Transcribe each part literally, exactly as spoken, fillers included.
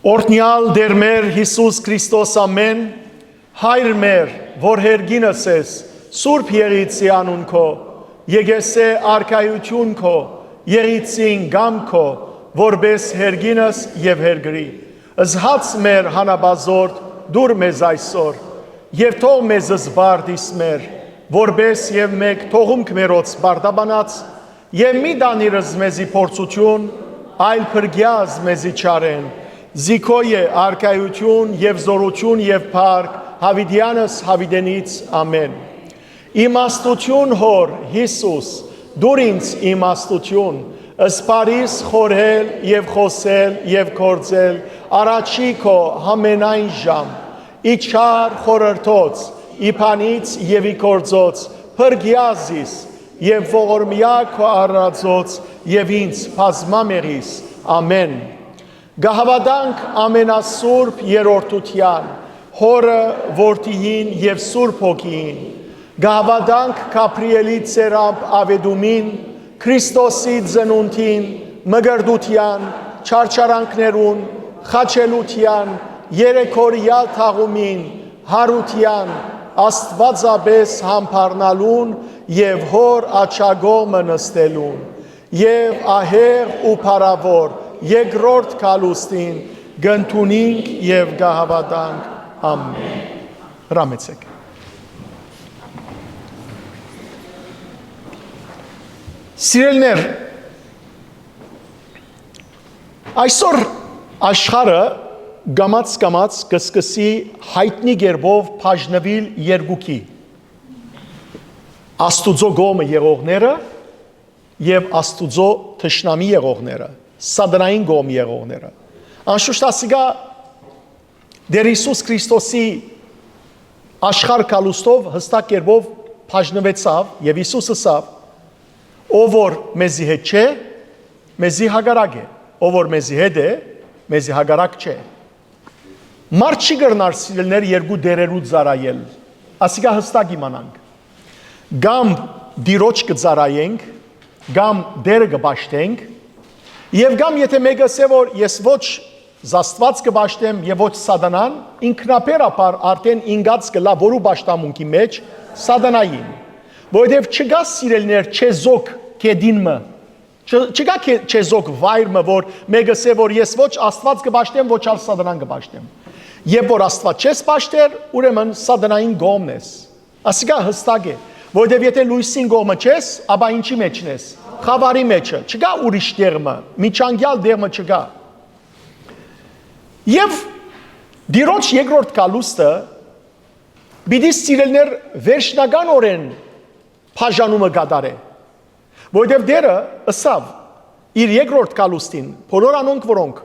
Օրհնեալ Տէր մեր Յիսուս Քրիստոս, ամէն, Հայր մեր, որ հերկինս ես, սուրբ եղիցի անուն քո, եկեսէ արքայություն քո, եղիցին կամ քո, որպես հերկինս եւ հերկրի։ Զհաց մեր հանապազորդ դուր մեզ այսօր, եւ թող մեզ զբարդիս մեր, որպես եւ մեկ թողունք մերոց բարդաբանած, եւ մի տանիրս մեզի փորձություն, այլ փրկեազ մեզի չարէն, զի քո է արքայություն եւ զորություն եւ փառք, Յաւիտեանս Յաւիտենից, ամէն։ Իմաստություն Հոր, Յիսուս, դուր ինձ իմաստություն, սպարիս խորհել եւ խօսել եւ գործել, առաջի քո համենայն ժամ, ի չար խորհրդոց, ի բանից եւ ի գործոց, փրկեա զիս, եւ ողորմեայ քո արարածոց եւ ինձ բազմամեղիս, ամէն։ Կհաւատանք ամենասուրբ երրորդութեան, Հորը, Որդիին եւ Սուրբ Հոգիին։ Կհաւատանք Գաբրիէլի ծերամբ աւետումին, Քրիստոսի ծնունդին, մկրտութեան, չարչարանքներուն, խաչելութեան, երեքօրեայ թաղումին, յարութեան, Աստուածապէս համբարնալուն եւ Հոր աջակողմը նստելուն, եւ ահեղ ու փառաւոր երկրորդ գալուստին կ'ընդունինք եւ կհաւատանք։ Ամէն։ Հրամեցեք։ Սիրելիներ, այսօր աշխարհը կամաց-կամաց կը սկսի յայտնի կերպով բաժնուիլ երկուքի. Աստուծոյ կողմը եղողները եւ Աստուծոյ թշնամի եղողները, սատանային կողմ եղողները։ Անշուշտ ասիկա Տէր Յիսուս Քրիստոսի աշխարհ գալուստով յստակ կերպով բաժնուեցաւ եւ Յիսուս ըսաւ. «Ով որ մեզի հետ չէ, մեզի հակառակ է, ով որ մեզի հետ է, մեզի հակառակ չէ»։ Մարդ չի կրնար, սիրելիներ, երկու տէրերու ծառայել, ասիկա յստակ իմանանք. կամ Տիրոջ կը ծառայենք, կամ Տէրը կը պաշտենք, եւ կամ եթէ մէկը ըսէ, որ ես ոչ Աստուած կը պաշտեմ եւ ոչ սատանան, ինքնաբերաբար արդէն ինկած կ'ըլլայ որու պաշտամունքի մէջ, սատանային։ Որովհետեւ չկայ, սիրելիներ, չեզոք գետին մը, չկայ չեզոք վայր մը, որ մէկը ըսէ, որ ես ոչ Աստուած կը պաշտեմ, ոչ ալ սատանան կը պաշտեմ։ Երբ որ Աստուած չես պաշտեր, ուրեմն սատանային կողմն ես։ Ասիկա յստակ է, որովհետեւ եթէ լոյսին կողմը չես, ապա ինչի մէջն ես, խաւարի մէջը, չկայ ուրիշ տեղ մը, միջանկեալ տեղ մը չկայ։ Եւ Տիրոջ երկրորդ գալուստը պիտի, սիրելիներ, վերջնականօրէն բաժանումը կատարէ, որովհետեւ Տէրը ըսաւ իր երկրորդ գալուստին, բոլոր անոնք, որոնք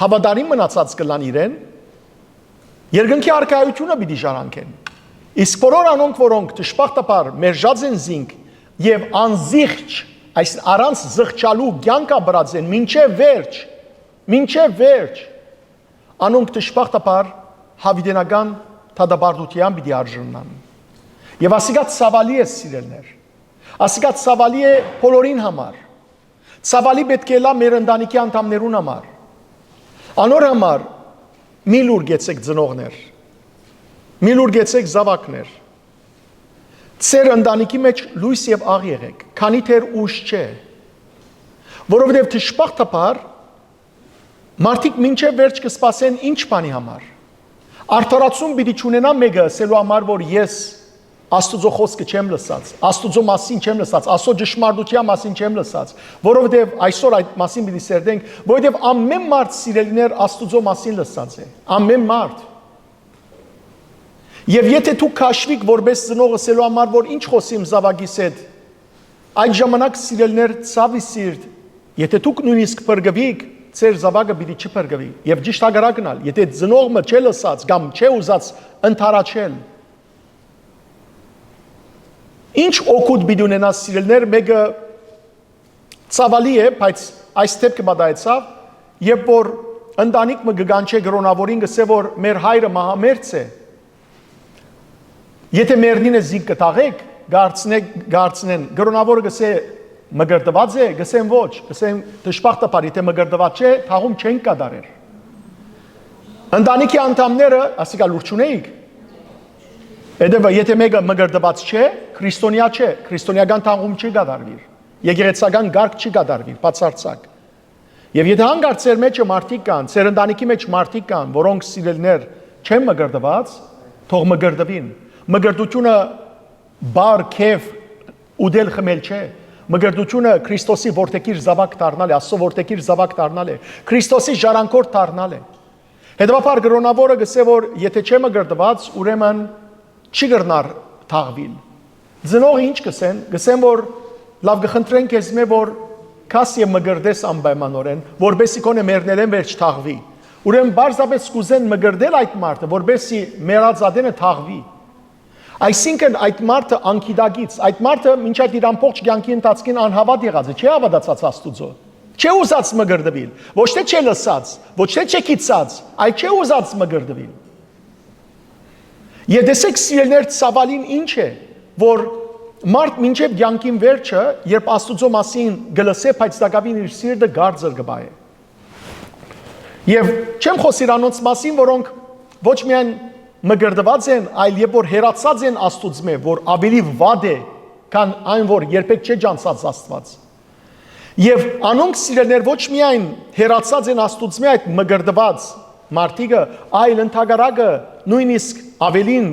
հաւատարիմ մնացած կ'ըլլան իրեն, երկնքի արքայութիւնը պիտի ժառանգեն։ Իսկ բոլոր անոնք, որոնք դժբախտաբար մերժած են զինք եւ անզիղջ, այս առանց զղջալու կեանք ապրած են մինչեւ վերջ, մինչեւ վերջ, անոնք դժբախտաբար յաւիտենական դատապարտութեան պիտի արժանան։ Եւ ասիկա ցաւալի է, սիրելիներ։ Ասիկա ցաւալի է բոլորին համար։ Ցաւալի պէտք է ըլլայ մեր ընտանիքի անդամներուն համար։ Անոր համար մի լուր գեցեք, ծնողներ, մի լուր գեցեք, զաւակներ։ Ձեր ընտանիքի մէջ լոյս եւ աղ եղեք, քանի դեռ ուշ չէ, որովհետեւ դժբախտաբար մարդիկ մինչեւ վերջ կը սպասեն ինչ բանի համար։ Արդարացում պիտի չունենայ մէկը ըսելու համար, որ ես Աստուծոյ խօսքը չեմ լսած, Աստուծոյ մասին չեմ լսած, Աստուծոյ ճշմարտութեան մասին չեմ լսած, որովհետեւ այսօր այդ մասին պիտի սերտենք, որովհետեւ ամէն մարդ, սիրելիներ, Աստուծոյ մասին լսած է, ամէն մարդ։ Եւ եթէ դուք քաշուիք որպես ծնող ըսելու համար, որ ինչ խօսիմ զաւակիս հետ, այդ ժամանակ, սիրելիներ, ցաւի սիրտ, եթէ դուք նոյնիսկ փրկուիք, ձեր զաւակը պիտի չփրկուի։ Եւ ճիշդ հակառակն ալ, եթէ ծնող մը չէ լսած կամ չէ ուզած ընդառաջել, ինչ օգուտ պիտի ունենա, սիրելիներ, մէկը Ցաւալի է, բայց այս դէպքը պատահեցաւ, երբ որ ընտանիք մը կը կանչէ կրօնաւորին, կ'ըսէ, որ մեր հայրը մահամերձ է։ Եթէ մեռնին է, զինք կը թաղէք, կ'արցնե-, կ'արցնեն։ Կրօնաւորը կ'ըսէ, մկրտուա՞ծ է, կ'ըսեն, ոչ, կ'ըսեն, դժբախտաբար, եթէ մկրտուած չէ, թաղում չենք կատարեր։ Ընտանիքի անդամները, ասիկա լուր չունեիք։ Հետևը, եթե մեկը մկրտուած չէ, քրիստոնեա չէ, քրիստոնեական թաղում չի կատարուիր, եկեղեցական կարգ չի կատարուիր, բացարձակ։ Եւ եթե հանկարծ ձեր մեջը մարդիկ կան, ձեր ընտանիքի մեջ մարդիկ կան, որոնք սիրելիներ չեն մկրտուած, թող մկրտուին։ Մկրտությունը բար, քեֆ, ուտել խմել չէ։ Մկրտությունը Քրիստոսի որդեգիր զաւակ դառնալ է, Աստծո որդեգիր զաւակ դառնալ է, Քրիստոսի ժառանգորդ դառնալ է։ Հետեւաբար կրոնաւորը կ'ըսէ, որ եթե չէ մկրտուած, ուրեմն չի կրնար թաղուիլ։ Ծնողը ինչ կ'ըսեն, կ'ըսեն, որ լաւ, կ'խնդրեն քեզմէ, որ գաս եւ մկրտես անպայմանօրէն, որպեսզի գոնե մեռնելէն վերջ թաղուի։ Ուրեմն պարզապէս կ'ուզեն մկրտել այդ մարդը, որպեսզի մեռած ատենը թաղուի։ Այսինքն, այդ մարդը անգիտակից, այդ մարդը մինչ այդ իր ամբողջ կեանքի ընթացքին անհաւատ եղած է, չէ՞ հաւատացած Աստուծոյ, չէ՞ ուզած մկրտուիլ, ոչ թէ չէ լսած, ոչ թէ չէ գիտած, այլ չէ՞ ուզած մկրտուիլ։ Եւ տեսեք, սիրելիներ, ցաւալին ինչ է, որ մարդ մինչեւ կեանքին վերջը, երբ Աստուծոյ մասին կը լսէ, բայց տակաւին իր սիրտը կարծր կը պահէ։ Եւ չեմ խօսիր անոնց մասին, որոնք ոչ միայն մկրտուած են, այլ երբ որ հեռացած են Աստուծմէ, որ ավելի վատ է, քան այն, որ երբեք չէ ճանչցած Աստուած։ Եւ անոնք, սիրելիներ, ոչ միայն հեռացած են Աստուծմէ այդ մկրտուած մարդիկը, այլ ընդհակառակը, նոյնիսկ ավելին,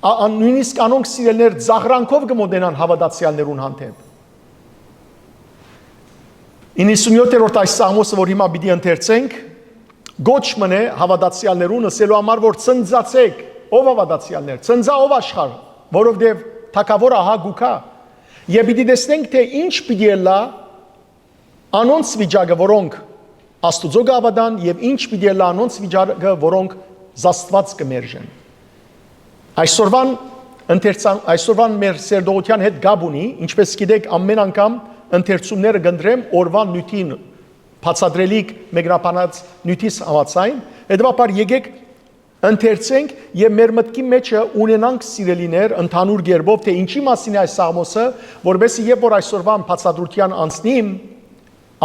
ա-, ան-, նոյնիսկ անոնք, սիրելիներ, ծաղրանքով կը մօտենան հաւատացեալներուն հանդէպ։ Իննսունյոթերորդ այս սաղմոսը, որ հիմա պիտի ընթերցենք, կոչ մըն է հաւատացեալներուն, ըսելու համար, որ ցնծացէք, ով հաւատացեալներ, ցնծա, ով աշխարհ, որովհետեւ թագաւորը ահա կու գայ։ Եւ պիտի տեսնենք, թէ ինչ պիտի ըլլայ անոնց վիճակը, որոնք Աստուծոյ կը հաւատան, եւ ինչ պիտի ըլլայ անոնց վիճակը, որոնք զաստուած կը մերժեն։ Այսօրվան ընթերցան-, այսօրվան մեր սերտողութեան հետ կապ ունի, ինչպես գիտեք, ամէն անգամ ընթերցումները կ'ընտրեմ օրուան նիւթին բացատրելիք մեկնաբանած նիւթիս համաձայն, հետեւաբար եկեք ընթերցենք եւ մեր մտքի մեջը ունենանք, սիրելիներ, ընդհանուր կերպով, թէ ինչի մասին է այս սաղմոսը, որպեսզի երբ որ այսօրվան բացատրութեան անցնիմ,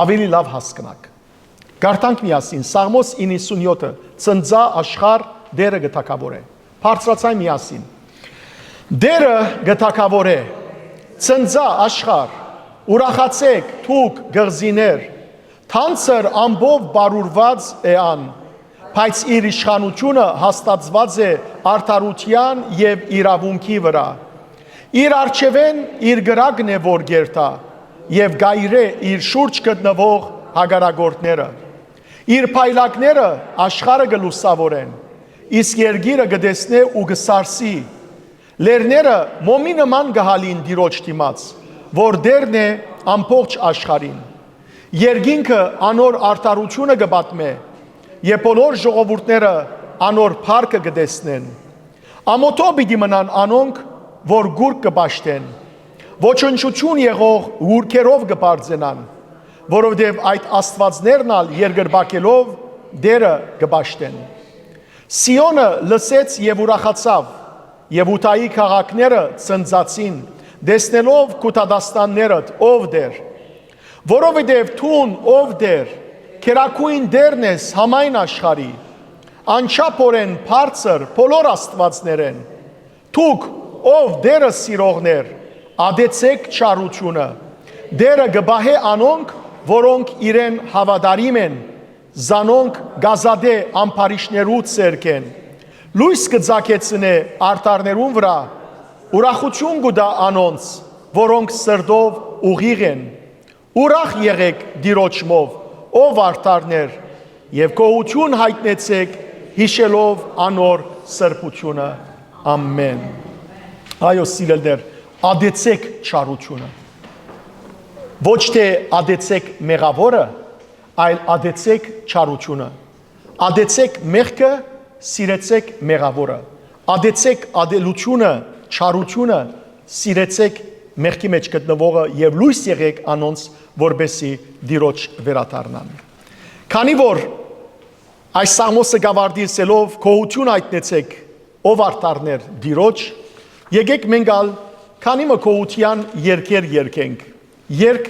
ավելի լաւ հասկնաք։ Կարդանք միասին Սաղմոս իննսունյոթը. «Ցնծա, աշխարհ, Տէրը կը թագաւորէ»։ Բարձրացայ միասին. «Տէրը կը թագաւորէ, ցնծա, աշխարհ, ուրախացէք դուք, կղզիներ, թանձր ամպով պարուրուած է ան, բայց իր իշխանութիւնը հաստատուած է արդարութեան եւ իրաւունքի վրայ։ Իր առջեւէն իր կրակն է որ կ'երթայ եւ կ'այրէ իր շուրջ գտնուող հակառակորդները։ Իր փայլակները աշխարհը կը լուսաւորեն, իսկ երկիրը կը տեսնէ ու կը սարսի։ Լեռները մոմի նման կը հալին Տիրոջ դիմաց, որ Տէրն է ամբողջ աշխարհին։ Երկինքը անոր արդարութիւնը կը պատմէ, եւ բոլոր ժողովուրդները անոր փառքը կը տեսնեն։ Ամօթով պիտի մնան անոնք, որ գուրգ կը պաշտեն, ոչնչութիւն եղող գուրգերով կը պարծենան, որովհետեւ այդ աստուածներն ալ երկրպագելով Տէրը կը պաշտեն։ Սիոնը լսեց եւ ուրախացաւ, եւ Յուդայի քաղաքները ցնծացին, տեսնելով քու դատաստաններդ, ով Տէր։ Որովհետեւ դուն, ով Տէր, գերագույն Տէրն ես համայն աշխարհի, անչափօրէն բարձր բոլոր աստուածներէն։ Դուք, ով Տէրը սիրողներ, ատեցէք չարութիւնը։ Տէրը կը պահէ անոնք, որոնք իրեն հաւատարիմ են, զանոնք կ'ազատէ ամբարիշներու ձեռքէն։ Լոյս կը ծագեցնէ արդարներուն վրայ, ուրախութիւն կու տայ անոնց, որոնք սրտով ուղիղ են։ Ուրախ եղէք Տիրոջմով, ով արդարներ, եւ գոհութիւն յայտնեցէք, յիշելով անոր սրբութիւնը։ Ամէն»։ Այո, սիրելիներ, ատեցէք չարութիւնը։ Ոչ թէ ատեցէք մեղաւորը, այլ ատեցէք չարութիւնը։ Ատեցէք մեղքը, սիրեցէք մեղաւորը։ Ատեցէք ատելութիւնը, չարութիւնը, սիրեցէք մեղքի մեջ գտնուողը եւ լոյս եղէք անոնց, որպեսզի Տիրոջ վերադառնան։ Քանի որ այս սաղմոսը կ'ավարտի ըսելով. «Գոհութիւն յայտնեցէք, ով արդարներ, Տիրոջ», եկեք մենք ալ քանի մը գոհութեան երգեր երգենք, երգ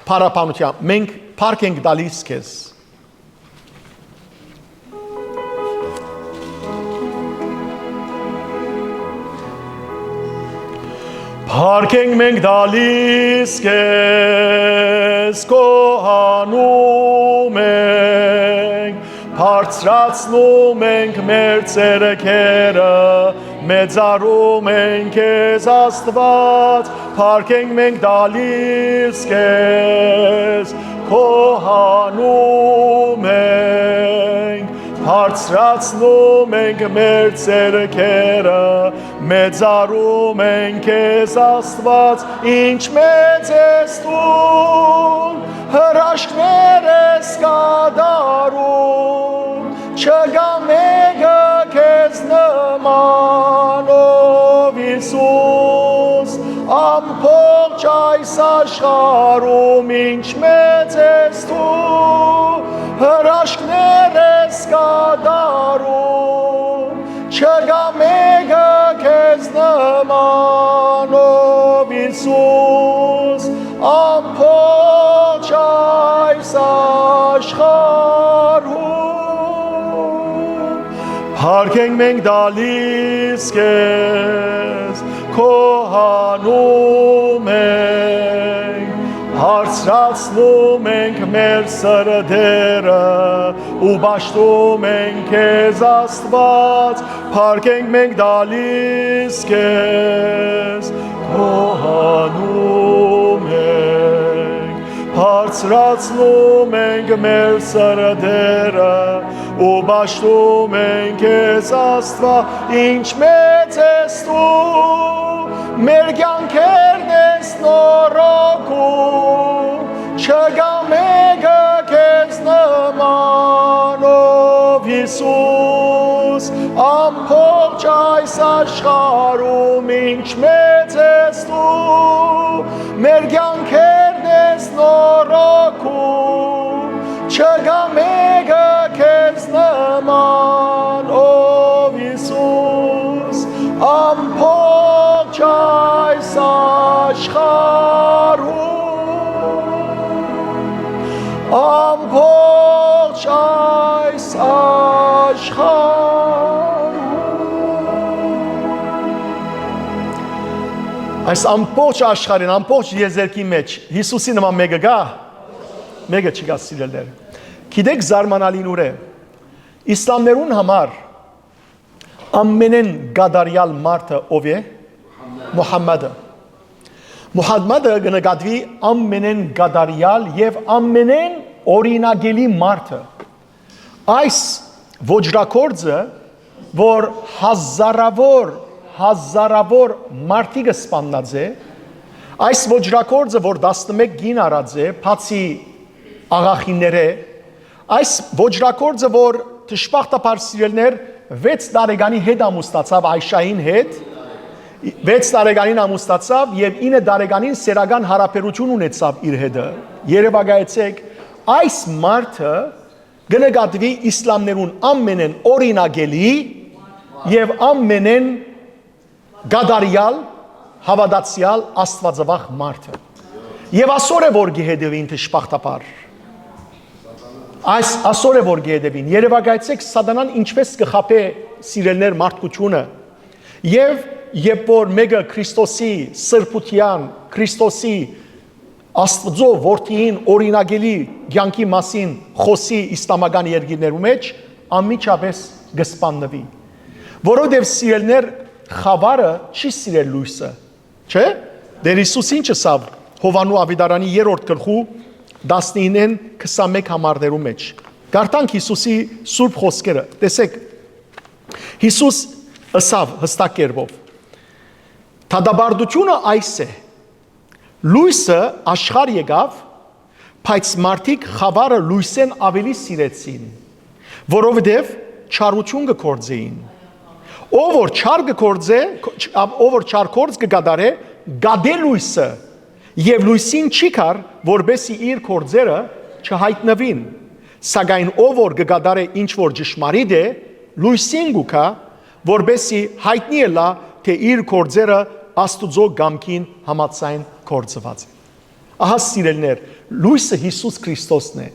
փառաբանութեան։ Մենք փառք ենք տալիս քեզ։ Փառք ենք մենք տալիս քեզ, քո անունը մենք, բարձրացնում ենք մեր ձեռքերը, մեծարում ենք քեզ, Աստուած, փառք ենք մենք տալիս քեզ, քո անունը մենք, բարձրացնում ենք մեր ձեռքերը, մեծարում ենք քեզ, Աստուած, ինչ մեծ ես դուն, հրաշքներ ես կատարում, չկա մեկը քեզ նման, ով Յիսուս, ամբողջ այս աշխարհում ինչ մեծ ես դու, հրաշքներ ես կատարում, չկա մեկը քեզ նման, ով Յիսուս, ամբողջ այս աշխարհում։ Փառք ենք մենք տալիս քեզ, քո անունը մենք, բարձրացնում ենք մեր սրտերը ու պաշտում ենք քեզ, Աստուած, փառք ենք մենք տալիս քեզ, քո անունը մենք, բարձրացնում ենք մեր սրտերը ու պաշտում ենք քեզ, Աստուած, ինչ մեծ ես դու, մեր կյանքերն ես նորոգում, չկա մեկը քեզ նման, ով Յիսուս, ամբողջ այս աշխարհում ինչ մեծ ես դու, մեր կյանքերն ես նորոգում, չկա մեկը քեզ նման, ով Յիսուս, ամբողջ այս աշխարհում, ամբողջ այս աշխարհում։ Այս ամբողջ աշխարհին, ամբողջ եզերքի մեջ Յիսուսի նման մեկը կա՞։ Մեկը չկա, սիրելիներ։ Գիտեք, զարմանալին ուր է։ Իսլամներուն համար ամենէն կատարեալ մարդը ո՞վ է։ Մուհամմադը։ Մուհամմադը կը նկատուի ամենէն կատարեալ եւ ամենէն օրինակելի մարդը։ Այս ոճրագործը, որ հազարավոր, հազարավոր մարդիկ սպաննած է, այս ոճրագործը, որ տասնմէկ կին առած է, բացի աղախիններէ, այս ոճրագործը, որ, դժբախտաբար, սիրելիներ, վեց տարեկանի հետ ամուսնացաւ Այշային հետ, վեց տարեկանին ամուսնացաւ եւ ինը տարեկանին սեռական յարաբերութիւն ունեցաւ իր հետը։ Երեւակայեցէք, այս մարդը կը նկատուի իսլամներուն ամենէն օրինակելի եւ ամենէն կատարեալ, հաւատացեալ, աստուածավախ մարդը։ Եւ ասոր է, որ կը հետեւին, դժբախտաբար։ Այս, ասոր է, որ կը հետեւին։ Երեւակայեցէք, սատանան ինչպէս կը խաբէ, սիրելիներ, մարդկութիւնը։ Եւ երբ որ մեկը Քրիստոսի սրբութեան, Քրիստոսի, Աստուծոյ որդիին օրինակելի կեանքի մասին խօսի իսլամական երկիրներու մեջ, անմիջապէս կը սպաննուի։ Որովհետեւ, սիրելիներ, խաւարը չի սիրել լոյսը, չէ՞։ Տէր Յիսուս ինչ ըսաւ Յովհաննու աւետարանի երրորդ գլխու տասնիննէն քսանմէկ համարներու մեջ։ Կարդանք Յիսուսի սուրբ խօսքերը։ Տեսէք, Յիսուս ըսաւ յստակ կերպով. «Դատապարտութիւնը այս է. լոյսը աշխարհ եկաւ, բայց մարդիկ խաւարը լոյսէն աւելի սիրեցին, որովհետեւ չարութիւն կը գործէին։ Ով որ չար կը գործէ, ով որ չար գործ կը կատարէ, կատէ լոյսը, եւ լոյսին չի գար, որպեսզի իր գործերը չյայտնուին։ Սակայն ով որ կը կատարէ ինչ որ ճշմարիտ է, լոյսին կու գայ, որպեսզի յայտնի ըլլայ, թէ իր գործերը Աստուծոյ կամքին համաձայն գործուած են»։ Ահա, սիրելիներ, լոյսը Յիսուս Քրիստոսն է։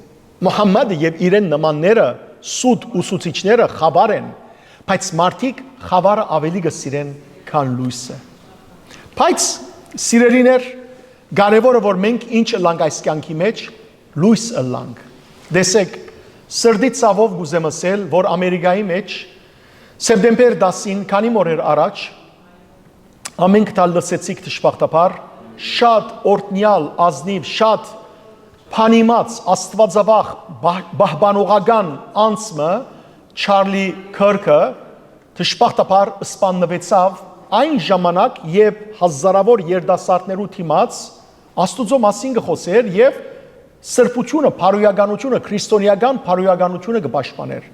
Մուհամմադը եւ իրեն նմանները, սուտ ուսուցիչները խաւար են, բայց մարդիկ խաւարը աւելի կը սիրեն, քան լոյսը։ Բայց Սիրելիներ, կարեւորը որ մենք ինչ ըլլանք այս կյանքի մեջ, լոյս ըլլանք։ Տեսեք, սրտի ցաւով կ'ուզեմ ըսել, որ Ամերիկայի մեջ սեպտեմբեր տասին, քանի մօր էր առաջ, ամենք դա լսեցիք դժբախտաբար, շատ օրհնեալ, ազնիւ, շատ բանիմաց, աստուածավախ, բահ-, պահպանողական անձ մը, Չարլի Քըրքը, դժբախտաբար սպաննուեցաւ այն ժամանակ, երբ հազարաւոր երիտասարդներու դիմաց Աստուծոյ մասին կը խօսէր եւ սրբութիւնը, բարոյականութիւնը, քրիստոնեական բարոյականութիւնը կը պաշտպանէր։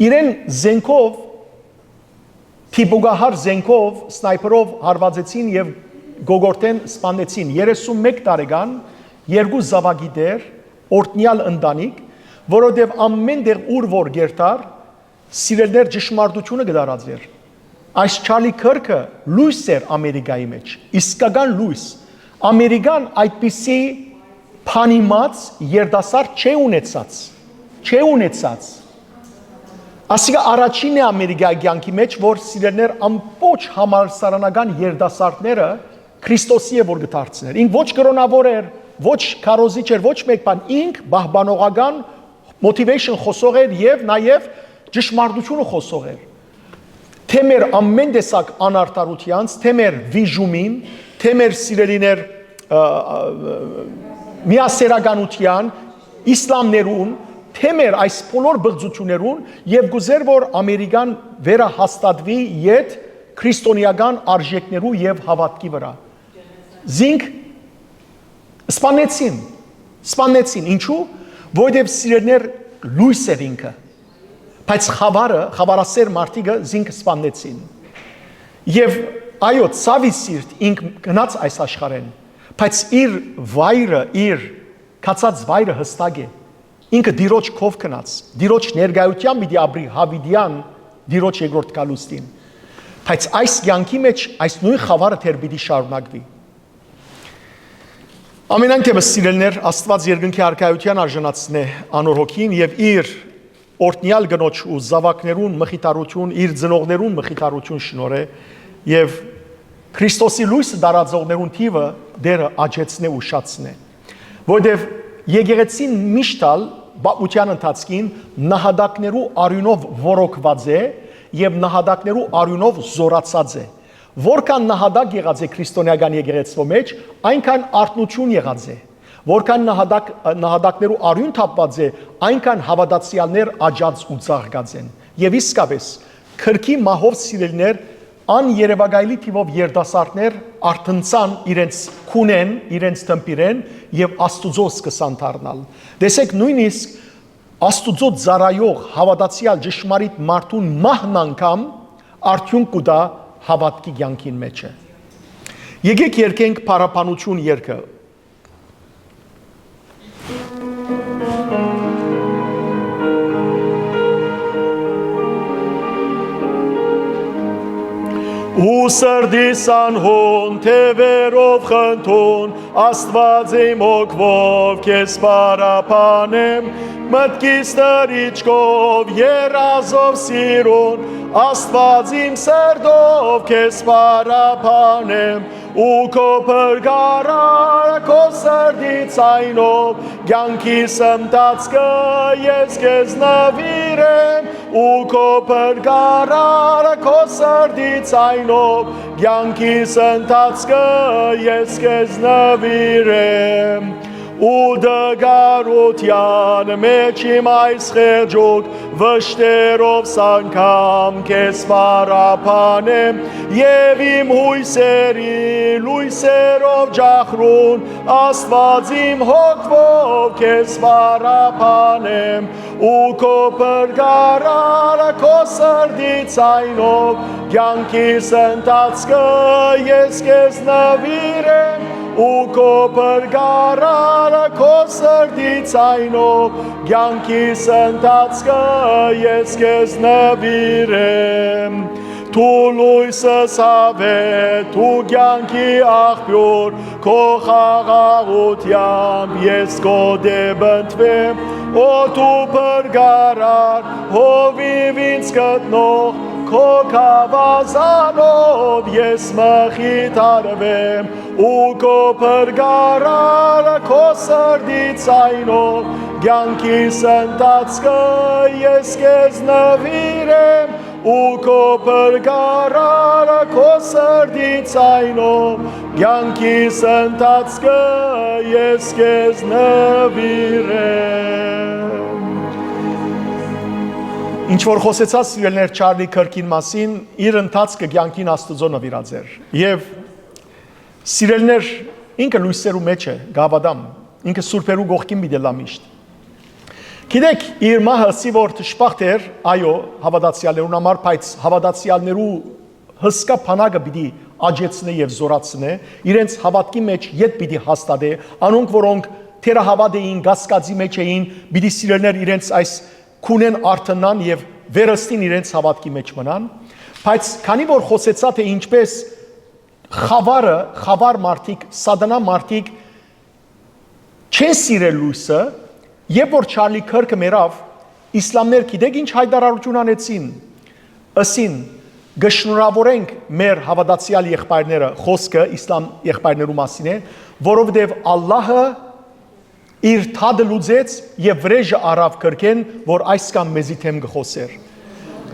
Իրեն զենքով, դիպուկահար զենքով, սնայփերով հարուածեցին եւ կոկորդէն սպաննեցին։ Երեսունմէկ տարեկան, երկու զաւակի տէր, օրհնեալ ընտանիք, որովհետեւ ամէն տեղ ուր որ կ'երթար, սիրելիներ, ճշմարտութիւնը կը տարածէր։ Այս Չարլի Քըրքը լոյս էր Ամերիկայի մեջ, իսկական լոյս։ Ամերիկան այդպիսի բանիմաց երիտասարդ չէ ունեցած, չէ ունեցած։ Ասիկա առաջինն է Ամերիկայի կեանքի մեջ, որ, սիրելիներ, ամբողջ համալսարանական երիտասարդները Քրիստոսի է որ կը դարձներ։ Ինք ոչ կրօնաւոր էր, ոչ քարոզիչ էր, ոչ մէկ բան, ինք պահպանողական motivation խօսող էր եւ նաեւ ճշմարտութիւնը խօսող էր։ Թէ մեր ամէն տեսակ անարդարութեանց, թէ մեր վիժումին, թէ մեր, սիրելիներ, ը, ը, միասերականութեան, իսլամներուն, թէ մեր այս բոլոր բղծութիւններուն, եւ կ'ուզէր որ Ամերիկան վերահաստատուի յետ քրիստոնեական արժեքներու եւ հաւատքի վրայ։ Զինք սպանեցին, սպանեցին, ինչու՞, որովհետեւ, սիրելիներ, լոյս էր ինքը, բայց խաւարը, խաւարասէր մարդիկը զինք սպանեցին։ Եւ այո, ցաւի սիրտ, ինք գնաց այս աշխարհէն, բայց իր վայրը, իր գացած վայրը յստակ է։ Ինքը Տիրոջ քով գնաց, Տիրոջ ներկայութեան պիտի ապրի յաւիտեան Տիրոջ երկրորդ գալուստին։ Բայց այս կեանքի մեջ այս նոյն խաւարը դեռ պիտի շարունակուի։ Ամենայն դէպս, սիրելիներ, Աստուած երկնքի արքայութեան արժանացնէ անոր հոգին եւ իր օրհնեալ կնոջ ու զաւակներուն մխիթարութիւն, իր ծնողներուն մխիթարութիւն շնորհէ եւ Քրիստոսի լոյսը տարածողներուն թիւը Տէրը աճեցնէ ու շացնէ։ Որտեւ եկեղեցին միշտ ալ պատմութեան ընթացքին նահատակներու արիւնով ոռոգուած է եւ նահատակներու արիւնով զօրացած է։ Որքան նահատակ եղած է քրիստոնեական եկեղեցւոյ մեջ, այնքան արթնութիւն եղած է։ Որքան նահատակ, նահատակներու արիւն թափուած է, այնքան հաւատացեալներ աճած ու ծաղկած են։ Եւ իսկապէս, Քըրքի մահով, սիրելիներ, աներեւակայելի թիւով երիտասարդներ արթնցան իրենց քունէն, իրենց դմբիրէն եւ Աստուծոյ սկսան դառնալ։ Տեսեք, նոյնիսկ Աստուծոյ ծառայող, հաւատացեալ, ճշմարիտ մարդուն մահն անգամ արդիւնք կու տայ հաւատքի կեանքին մէջը։ Եկէք երգենք փառաբանութիւն երգը։ Ու սրտիս անհուն թեւերով խնդուն, Աստուած իմ հոգվով քեզ փառաբանեմ, մտքիս տրիչքով, երազով սիրուն, Աստուած իմ սրտով քեզ փառաբանեմ, ու քո փրկարար քո սրտի ցայնով, կեանքիս ընթացքը ես քեզ նվիրեմ, ու քո փրկարար քո սրտի ցայնով, կեանքիս ընթացքը ես քեզ նվիրեմ։ Ու տկարութեան մեջ իմ այս խեղճուկ վշտերովս անգամ քեզ փառաբանեմ, եւ իմ յոյսերի լոյսերով ջախրուն, Աստուած իմ հոգվով քեզ փառաբանեմ, ու քո փրկարար քո սրտի ցայնով, կեանքիս ընթացքը ես քեզ նվիրեմ, ու քո փրկարար քո սրտի ցայնով, կեանքիս ընթացքը ես քեզ նվիրեմ։ Դու լոյսս յաւետ, դու կեանքի աղբիւր, քո խաղաղութեամբ ես քո դէ բնտվեմ, օ դու փրկարար, հովիւ ինձ գտնող, Հոգ աւազանով ես մխիթարվեմ ու քո փրկարար քո սրտի ձայնով կյանքիս ընթացքը ես քեզ նվիրեմ ու քո փրկարար քո սրտի ձայնով կյանքիս ընթացքը ես քեզ նվիրեմ։ Ինչ որ խոսեցաց, սիրելիներ, Չարլի Քըրքին մասին, իր ընթացքը կյանքին Աստուծոյ նուիրած էր։ Եւ, սիրելիներ, ինքը լոյսերու մէջ է, կհաւատամ, ինքը սուրբերու կողքին պիտի լա միշտ։ Գիտեք, իր մահը սի որ դժբախտ էր, այո, հաւատացեալներուն համար, բայց հաւատացեալներու հսկայ բանակը պիտի աճեցնէ եւ զօրացնէ, իրենց հաւատքի մէջ ետ պիտի հաստատէ, անոնք, որոնք թերահաւատ էին, կասկածի մէջ էին, պիտի, սիրելիներ, իրենց այս քունէն արթնան եւ վերստին իրենց հաւատքի մէջ մնան։ Բայց քանի որ խոսեցայ, թե ինչպէս խաւարը, խաւար մարդիկ, սատանայ մարդիկ չեն սիրել լոյսը, երբ որ Չարլի Քըրքը մեռաւ, իսլամներ գիտեք ինչ յայտարարութիւն անեցին։ Ըսին. «Կը շնորհաւորենք մեր հաւատացեալ եղբայրները», խոսքը իսլամ եղբայրներու մասին է, «որովհետեւ Ալլահը իր դատը լուծեց եւ վրէժը առաւ Քըրքէն, որ այս կամ մեզի դէմ կը խօսէր»։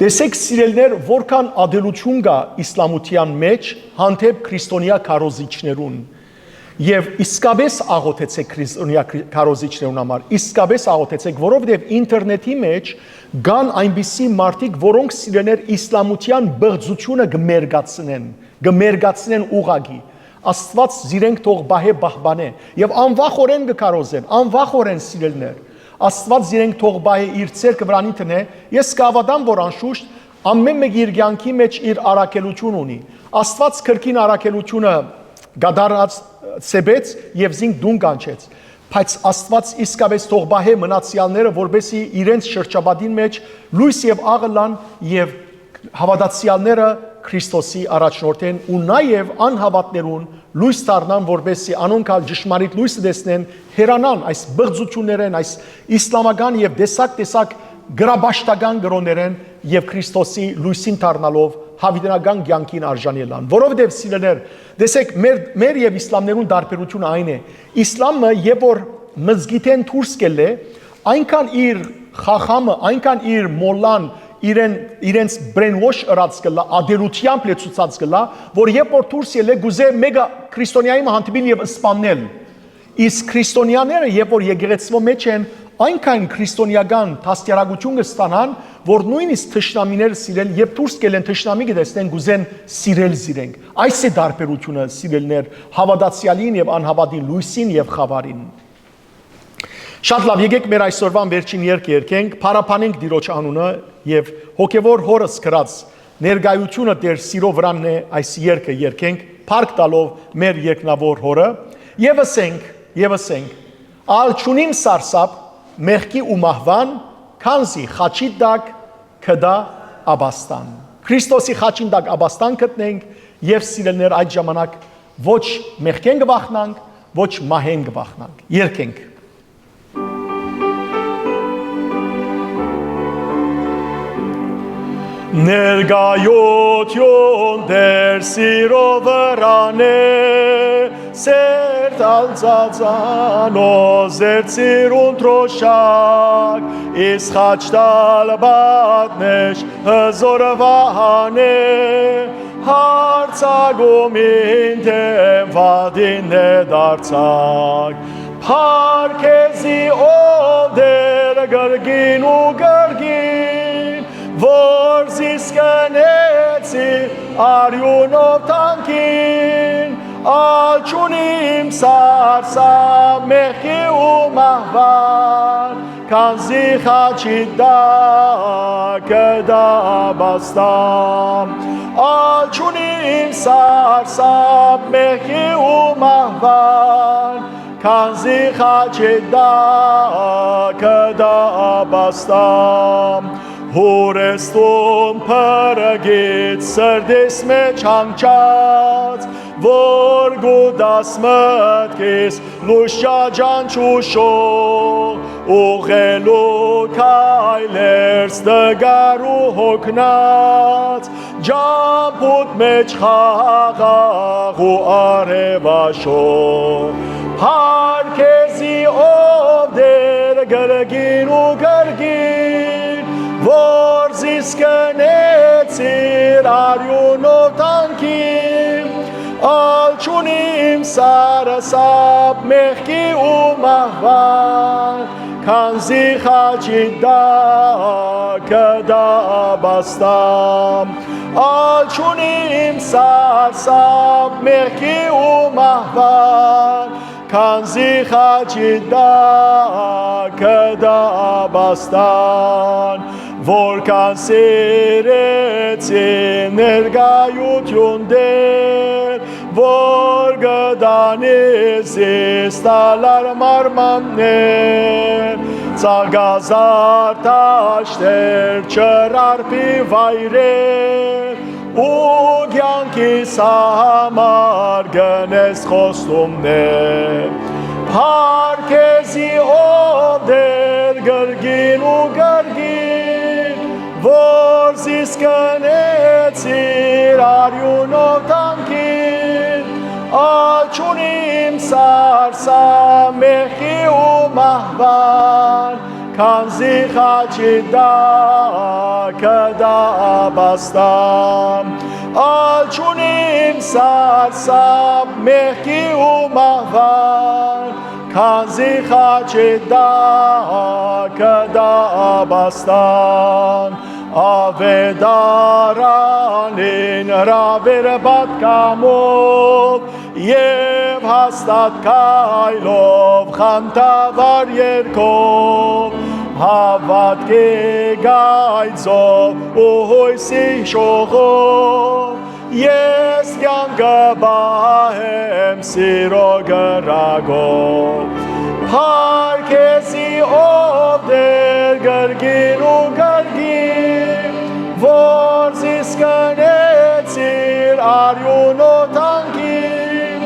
Տեսեք, սիրելիներ, որքան ատելութիւն կայ իսլամութեան մէջ հանդէպ քրիստոնեայ քարոզիչներուն։ Եւ իսկապէս աղօթեցէք քրիստոնեայ քրի-, քարոզիչներուն համար, իսկապէս աղօթեցէք, որովհետեւ ինտերնետի մէջ կան այնպիսի մարդիկ, որոնք, սիրելիներ, իսլամութեան բղծութիւնը կը մերկացնեն, կը մերկացնեն ուղղակի։ Աստուած զիրենք թող պահէ, պահպանէ եւ անվախօրէն կը քարոզեն, անվախօրէն, սիրելիներ։ Աստուած զիրենք թող պահէ, իր ձեռքը վրան դնէ։ Ես կհաւատամ, որ անշուշտ ամէն մէկ իր կեանքի մէջ իր առաքելութիւն ունի։ Աստուած Քըրքին առաքելութիւնը կատարած սեպեց եւ զինք տուն կանչեց։ Բայց Աստուած իսկապէս թող պահէ մնացեալները, որպէսզի իրենց շրջապատին մէջ լոյս եւ աղ ըլլան եւ հաւատացեալները Քրիստոսի առաջնորդեն ու նաեւ անհաւատներուն լոյս դառնան, որպէսզի անոնք ալ ճշմարիտ լոյսը տեսնեն, հեռանան այս բղծութիւններէն, այս իսլամական եւ տեսակ-տեսակ գրապաշտական կրօներէն եւ Քրիստոսի լոյսին դառնալով յաւիտենական կեանքին արժանի ըլլան։ Որովհետեւ, սիրելիներ, տեսեք, մեր, մեր եւ իսլամներուն տարբերութիւնը այն է. իսլամը, երբ որ մզկիթէն դուրս կ'ելլէ, այնքան իր խախամը, այնքան իր մոլլան իրեն, իրենց brainwash ըրած կ'ըլլայ, ատելութեամբ լեցուցած կ'ըլլայ, որ երբ որ դուրս ելլէ, կ'ուզէ մէկը քրիստոնեայի մը հանդիպիլ եւ սպաննել։ Իսկ քրիստոնեաները, երբ որ եկեղեցւոյ մէջ են, այնքան քրիստոնեական դաստիարակութիւն կը ստանան, որ նոյնիսկ թշնամիները, սիրել, երբ դուրս կ'ելեն, թշնամի կը տեսնեն, կ'ուզեն սիրել զիրենք։ Այս է տարբերութիւնը, սիրելիներ, հաւատացեալին եւ անհաւատին, լոյսին եւ խաւարին։ Շատ լաւ, եկեք մեր այսօրուան վերջին երգը երգենք, փառաբանենք Տիրոջ անունը եւ հոգեւոր հօրս գրած ներկայութիւնը Տէր սիրո վրանն է, այս երգը երգենք, փառք տալով մեր երկնաւոր հօրը, եւ ըսենք, եւ ըսենք. «Ալ չունիմ սարսափ մեղքի ու մահուան, քանզի խաչի տակ կ'տայ աբաստան»։ Քրիստոսի խաչին տակ աբաստան գտնենք եւ, սիրելիներ, այդ ժամանակ ոչ մեղքէն կը վախնանք, ոչ մահէն կը վախնանք։ Երգենք։ Ներկայություն Տէր սիրո վրան է, սերտ ալ ծածանոց Տէր սիրուն դրոշակ, իսկ խաչ տալ պատնեշ հզոր վահան է, յարձակում իմ դէմ վատին է դարձակ։ Փառք քեզի, ով Տէր, կրկին ու կրկին, որ զիս կնեցի արիւնով թանկին, ալ չունիմ սարսափ մեղքի ու մահվան, քանզի խաչի տակ կ'տայ աբաստան։ Ալ չունիմ սարսափ մեղքի ու մահվան, քանզի խաչի տակ կ'տայ աբաստան։ Յուրեստուն փրկիչ սրտիս մէջ հանգչած, որ կ'ուտաս մտքիս լուսաճանչ ուշով, ուղղելու քայլեր Տկար ու հոգնած, ճամբուտ մէջ խաղաղ ու արեւաշոր։ Փառք քեզի, ով Տէր, կրկին ու կրկին, որ զիս կնեցիր արիւնով տանքին, ալ չունիմ սարսափ մեղքի ու մահվան, քանզի խաչի տակ կդաբաստամ։ Ալ չունիմ սարսափ մեղքի ու մահվան, քանզի խաչի տակ կդաբաստան։ Որքան սիրեցի ներկայութիւն Տէր, որ կտանի զիս տալար մարմաններ, ծաղկազարդ աշտեր, չրարբի վայրեր, ու կեանքիս համար կ'ընես խոստումներ։ Փառք քեզի, ով Տէր, կրկին ու կրկին, որ զիս կնեցիր արիւնով տանքին, ալ չունիմ սարսափ մեղքի ու մահվան, քանզի խաչի տակ կդաբաստամ։ Ալ չունիմ սարսափ մեղքի ու մահվան, քանզի խաչի տակ կդաբաստան։ Աւետարանին հրաւեր պատգամով եւ հաստատ քայլով, խանդավառ երգով, հաւատքի գայծով ու յոյսի շողով, ես կեանքը պահեմ սիրոյ կրակով։ Փառք քեզի, ով Տէր, կրկին ու կրկին, որ զիս կնեցիր արիւնով տանքին,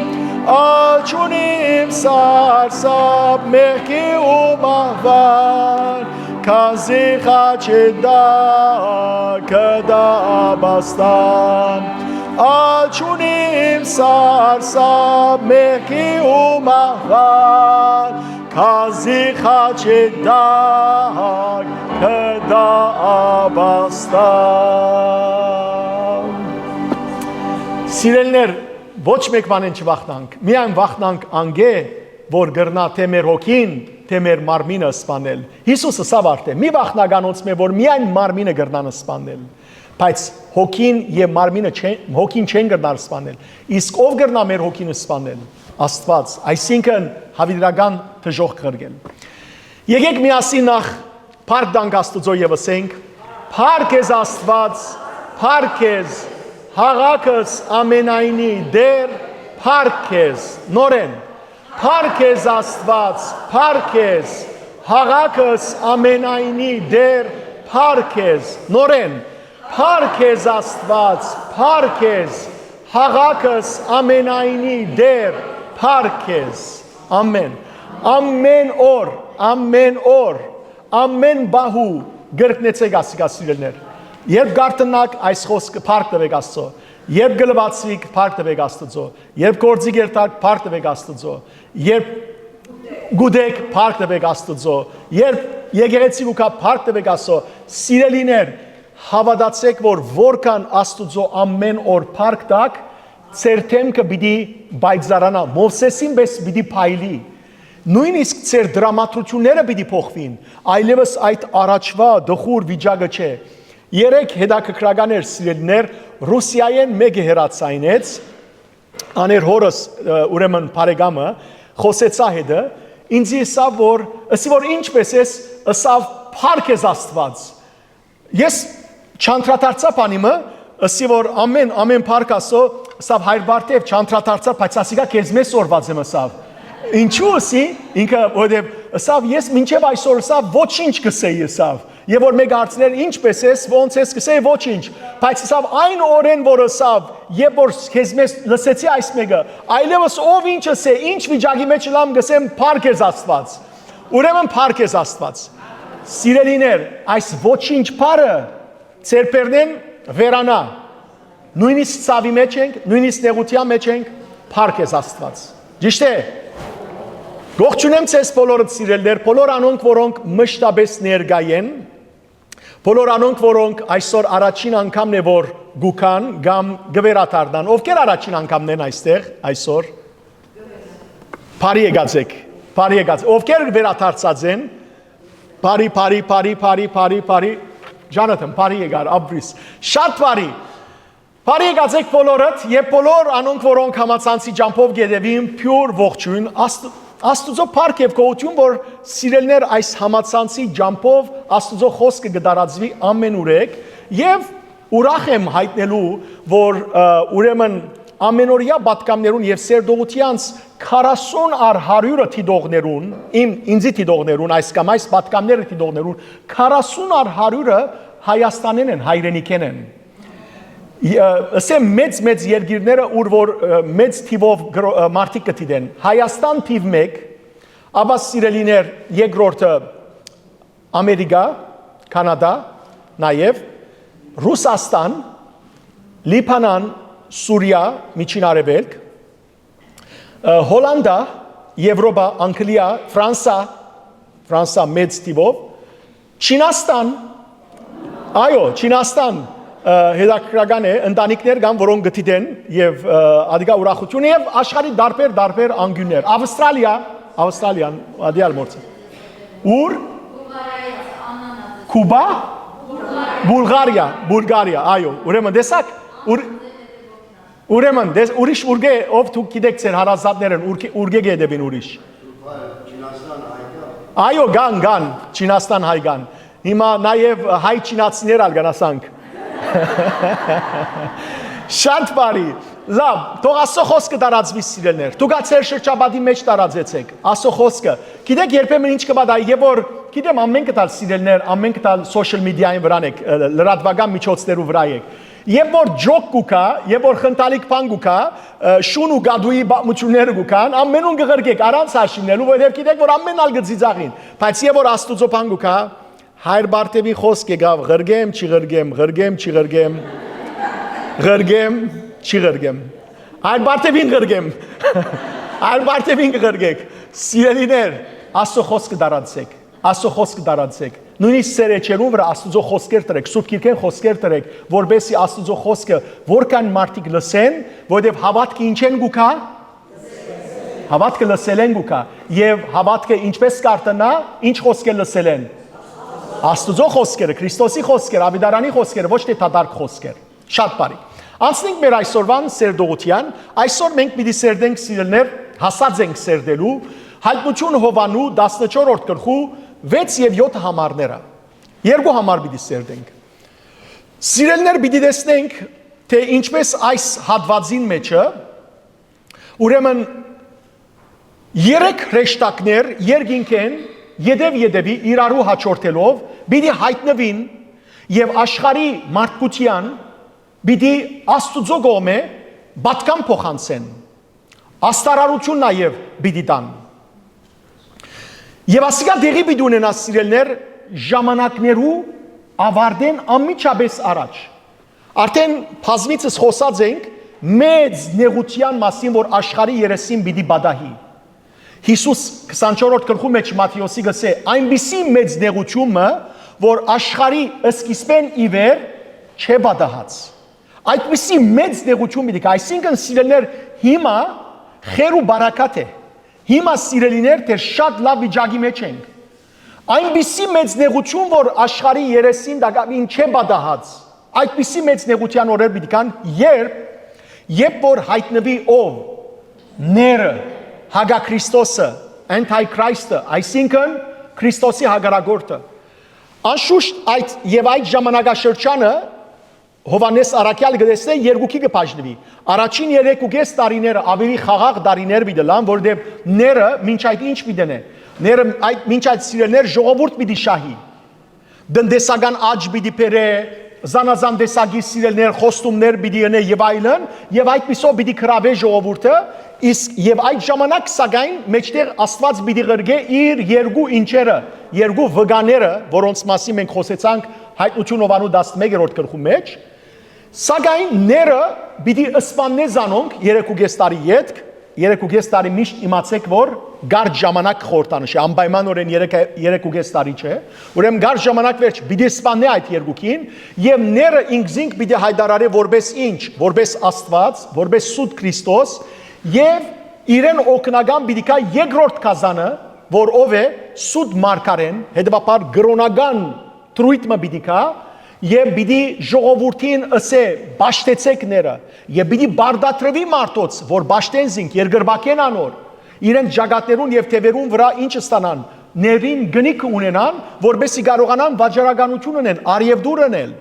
ալ չունիմ սարսափ մեղքի ու մահվան, քանզի խաչի տակ կդաբաստան։ Ալ չունիմ սարսափ մեղքի ու մահվան, քանզի խաչի տակ կդաբաստան։ Սիրելիներ, ոչ մէկ բանէն չվախնանք, միայն վախնանք անկէ, որ կրնայ թէ մեր հոգին, թէ մեր մարմինը սպանել։ Յիսուս ըսաւ արդէն. «Մի վախնաք անոնցմէ, որ միայն մարմինը կրնան սպանել, բայց հոգին եւ մարմինը չեն, հոգին չեն կրնար սպանել։ Իսկ ով կրնայ մեր հոգին սպանել»։ Աստուած, այսինքն՝ հաւիտենական դժոխք ղրկել։ Եկէք միասին նախ փառք տանք Աստուծոյ եւ ըսենք. «Փառք քեզ, Աստուած, փառք քեզ, հաւատքս ամենայնի Տէր, փառք քեզ»։ Նորէն. «Փառք քեզ, Աստուած, փառք քեզ, հաւատքս ամենայնի Տէր, փառք քեզ»։ Նորէն. «Փառք քեզ, Աստուած, փառք քեզ, հաւատքս ամենայնի Տէր, փառք քեզ»։ Ամեն։ Ամեն օր, ամեն օր, ամեն պահու կրկնեցէք ասիկա, սիրելիներ։ Երբ կարդնաք այս խօսքը, փառք տուէք Աստծո։ Երբ կը լուացիք, փառք տուէք Աստծո։ Երբ գործի կերտաք, փառք տուէք Աստծո։ Երբ կուտեք, փառք տուէք Աստծո։ Երբ եկեղեցի կու գայ, փառք տուէք Աստծո։ Սիրելիներ, հաւատացէք, որ որքան Աստուծոյ ամեն օր փառք տաք, ձեր դէմքը պիտի պայծառանայ, Մովսէսին պէս պիտի փայլի։ Նոյնիսկ ձեր տրամադրութիւնները պիտի փոխուին, այլեւս այդ առաջուայ տխուր վիճակը չէ։ Երեկ, հետաքրքրական էր, սիրելիներ, Ռուսիայէն մէկը հեռացայնեց, աներ հորս, ը, ուրեմն բարեկամը, խօսեցայ հետը, ինձի ըսաւ, որ, ըսի, որ ինչպէս ես, ըսաւ, փառք ես Աստուած։ Ես չանդրադարձայ բանի մը, ըսի, որ ամեն, ամեն փառք Աստծո, ըսաւ, հայր Բարթեւ, չանդրադարձայ, բայց ասիկա քեզմէ սորված եմ, ըսաւ։ Ինչու՞ ըսի, ինքը, որովհետև ըսաւ, ես մինչև այսօր, ըսաv, ոչինչ կ'ըսեի, ըսաv։ Եվ որ մեկը հարցներ, ինչպե՞ս ես, ո՞նց ես, կ'ըսեի, ոչինչ։ Բայց ըսաv, այն օրէն որ ըսաv, երբ որ քեզմէ լսեցի այս մեկը, այլևս ով ինչ ըսէ, ինչ վիճակի մեջ ըլամ, կ'ըսեմ, փառք ես Աստված։ Ուրեմն փառք ես Աստված։ Սիրելիներ, այս ոչինչ բառը ձեր բերնէն վերանայ։ Նոյնիսկ ցաւի մէջ ենք, նոյնիսկ նեղութեան մէջ ենք, փառք ես Աստուած։ Ճիշդ է։ Կողջունեմ ձեզ բոլորդ, սիրելիներ, բոլոր անոնք, որոնք մշտապէս ներկայ են, բոլոր անոնք, որոնք այսօր առաջին անգամն է, որ գուքան կամ կը վերադառնան։ Ովքեր առաջին անգամն են այստեղ այսօր։ Բարի եկած եք, բարի եկած։ Ովքեր վերադարձած են, բարի, բարի, բարի, բարի, բարի, բարի, Ջանաթան, բարի եկար, Աբրիս։ Շատ բարի։ Բարի եկած եք բոլորդ եւ բոլոր անոնք, որոնք համացանցի ճամբով կ'ետեւին Pure ողջոյն, Աստ-, Աստուծոյ փառք եւ գոհութիւն, որ սիրելիներ այս համացանցի ճամբով Աստուծոյ խօսքը կը տարածուի ամենուրեք եւ ուրախ եմ յայտնելու, որ, ը, ուրեմն ամենօրեայ պատգամներուն եւ սերտողութեանց քառասուն առ հարիւրը դիտողներուն, իմ, ինձի դիտողներուն, այս կամ այս պատգամները դիտողներուն, քառասուն առ հարիւրը Հայաստանէն են, հայրենիքէն են։ Ը, ըսեմ, մեծ, մեծ երկիրները, ուր որ, ը, մեծ թիվով գրո-, ը, մարդիկ կը դիտեն։ Հայաստան թիվ մեկ, ապա, սիրելիներ, երկրորդը Ամերիկա, Քանադա, նաեւ Ռուսաստան, Լիբանան, Սուրիա, Միջին Արեւելք, ը, Հոլանդա, Եվրոպա, Անգլիա, Ֆրանսա, Ֆրանսա մեծ թիվով, Չինաստան, այո, Չինաստան, ը, հետաքրքրական է, ընտանիքներ կան, որոնք կը դիտեն եւ, ը, ադիկա ուրախութիւն է եւ աշխարհի տարբեր, տարբեր անկիւններ։ Ավստրալիա, Ավստրալիան, ադիալ մորցը։ Ուր։ Կուբա։ Բուլղարիա, Բուլղարիա, այո, ուրեմն տեսակ, ուր, ուրեմն, դες, ուրիշ ուրկէ, ով դուք գիտեք, ձեր հարազատներն ուրկէ, ուրկէ կ'ետեւին ուրիշ։ Այո, կան, կան, Չինաստան հայ կան։ Հիմա նաև հայ չինացիներ ալ կան, ասանք։ Շատ բարի։ Լավ, թող Աստծո խոսքը տարածվի, սիրելիներ։ Դուք ա ձեր շրջապատի մեջ տարածեցեք Աստծո խոսքը։ Գիտեք, երբեմն ինչ կը պատահի, երբ որ, գիտեմ, ամեն կտալ, սիրելիներ, ամեն կտալ social media-ին վրան եք, ը, լրատվական միջոցներու վրա եք։ Երբ որ ջոկ կու գայ, երբ որ խնդալիք բան կու գայ, ը, շուն ու կատուի պատմությունները կու գան, ամենուն կը ղրկեք, առանց հաշիվնելու, որովհետև գիտեք, որ ամեն ալ կը ծիծաղին։ Բայց երբ որ Աստուծո բան կու գայ, Հայր Բարթևի խոսք եկաւ, ղրկեմ, չի ղրկեմ, ղրկեմ, չի ղրկեմ, ղրկեմ, չի ղրկեմ։ Հայր Բարթևին ղրկեմ։ Հայր Բարթևին կը ղրկեք։ Սիրելիներ, Աստծո խոսքը տարածեք։ Աստծո խոսքը տարածեք։ Նույնիսկ ձեր էջերուն վրա Աստուծո խոսքեր տրեք, Սուրբ Գիրքէն խոսքեր տրեք, որպեսզի Աստուծո խոսքը որքան մարդիկ լսեն, որովհետև հաւատքը ինչեն կու գայ։ Հաւատքը լսելէն կու գայ, եւ հաւատքը ինչպես կ'արթնայ, ինչ խոսքեր լսելէն։ Աստուծո խոսքերը, Քրիստոսի խոսքերը, Աւետարանի խոսքերը, ոչ թէ դատարկ խոսքեր։ Շատ բարի։ Անցնենք մեր այսօրվան սերտողութեան։ Այսօր մենք պիտի սերտենք, սիրելիներ, հասած ենք սերտելու, Հայտնություն Յովհաննու տասնչորսերորդ գլխու վեց եւ յոթ համարները։ Երկու համար պիտի սերտենք։ Սիրելիներ, պիտի տեսնենք, թէ ինչպես այս հատուածին մեջը, ուրեմն, երեք հրեշտակներ երկինքէն ետև-ետևի իրարու հաջորդելով պիտի յայտնուին եւ աշխարհի մարդկութեան պիտի Աստուծո կողմէ պատգամ փոխանցեն, աստարարութիւն նաեւ պիտի տան։ Եւ ասիկա տեղի պիտի ունենայ, սիրելիներ, ժամանակներու աւարտէն անմիջապէս առաջ։ Արդեն բազմիցս խօսած ենք մեծ նեղութեան մասին, որ աշխարհի երեսին պիտի պատահի։ Յիսուս քսանչորսերորդ գլխու մէջ Մատթէոսի կ'ըսէ. «Այնպիսի մեծ նեղութիւն մը, որ աշխարհի սկիզբէն ի վեր չէ պատահած»։ Այդպիսի մեծ նեղութիւն պիտի գայ, այսինքն, սիրելիներ, հիմա խեր ու բարակատ է։ Հիմա, սիրելիներ, թէ շատ լաւ վիճակի մէջ ենք։ Այնպիսի մեծ նեղութիւն, որ աշխարհի երեսին տակաւին չէ պատահած, այդպիսի մեծ նեղութեան օրեր պիտի գան, երբ, երբ որ յայտնուի ով ները, հակաքրիստոսը, Antichrist-ը, այսինքն, Քրիստոսի հակառակորդը։ Անշուշտ, այդ եւ այդ ժամանակաշրջանը Յովհաննէս Առաքյալ կը տեսնէ, երկուքի կը բաժնուի։ Առաջին երեք ու կես տարիները աւելի խաղաղ տարիներ պիտի լան, որտեղ ները մինչ այդ ինչ պիտի դնէ։ Ները այդ, մինչ այդ, սիրելիներ, ժողովուրդ պիտի շահի։ Տնտեսական աճ պիտի բերէ, զանազան տեսակի, սիրելիներ, խոստումներ պիտի ընէ եւ այլն, եւ այդպիսով պիտի գրաւէ ժողովուրդը, Իսկ եւ այդ ժամանակ, սակայն, մէջտեղ Աստուած պիտի ղրկէ իր երկու ինչերը, երկու վկաները, որոնց մասին մենք խօսեցանք Հայտնութիւն Յովհաննու տասնմեկերորդ գլխու մէջ, սակայն ները պիտի սպաննէ զանոնք երեք ու կէս տարի ետք, երեք ու կէս տարի միշտ իմացեք, որ կարճ ժամանակ խորհրդանշ է, անպայմանօրէն երեք, երեք ու կէս տարի չէ, ուրեմն կարճ ժամանակ վերջ պիտի սպաննէ այդ երկուքին, եւ ները ինքզինք պիտի հայտարարէ որպես ինչ, որպես Աստուած, որպես սուտ Քրիստոս, եւ իրեն օգնական պիտի գայ երկրորդ կազանը, որ ով է սուտ մարգարեն, հետեւաբար կրօնական դրոյթ մը պիտի գայ, եւ պիտի ժողովուրդին ըսէ. «Պաշտեցէք ները», եւ պիտի պարտադրուի մարդոց, որ պաշտեն զինք, երկրպագեն անոր, իրենց ճակատներուն եւ թեւերուն վրայ ինչ ստանան, ներին գնիքը ունենան, որպեսզի կարողանան վաճառականություն ընեն, արեւտուր ընել։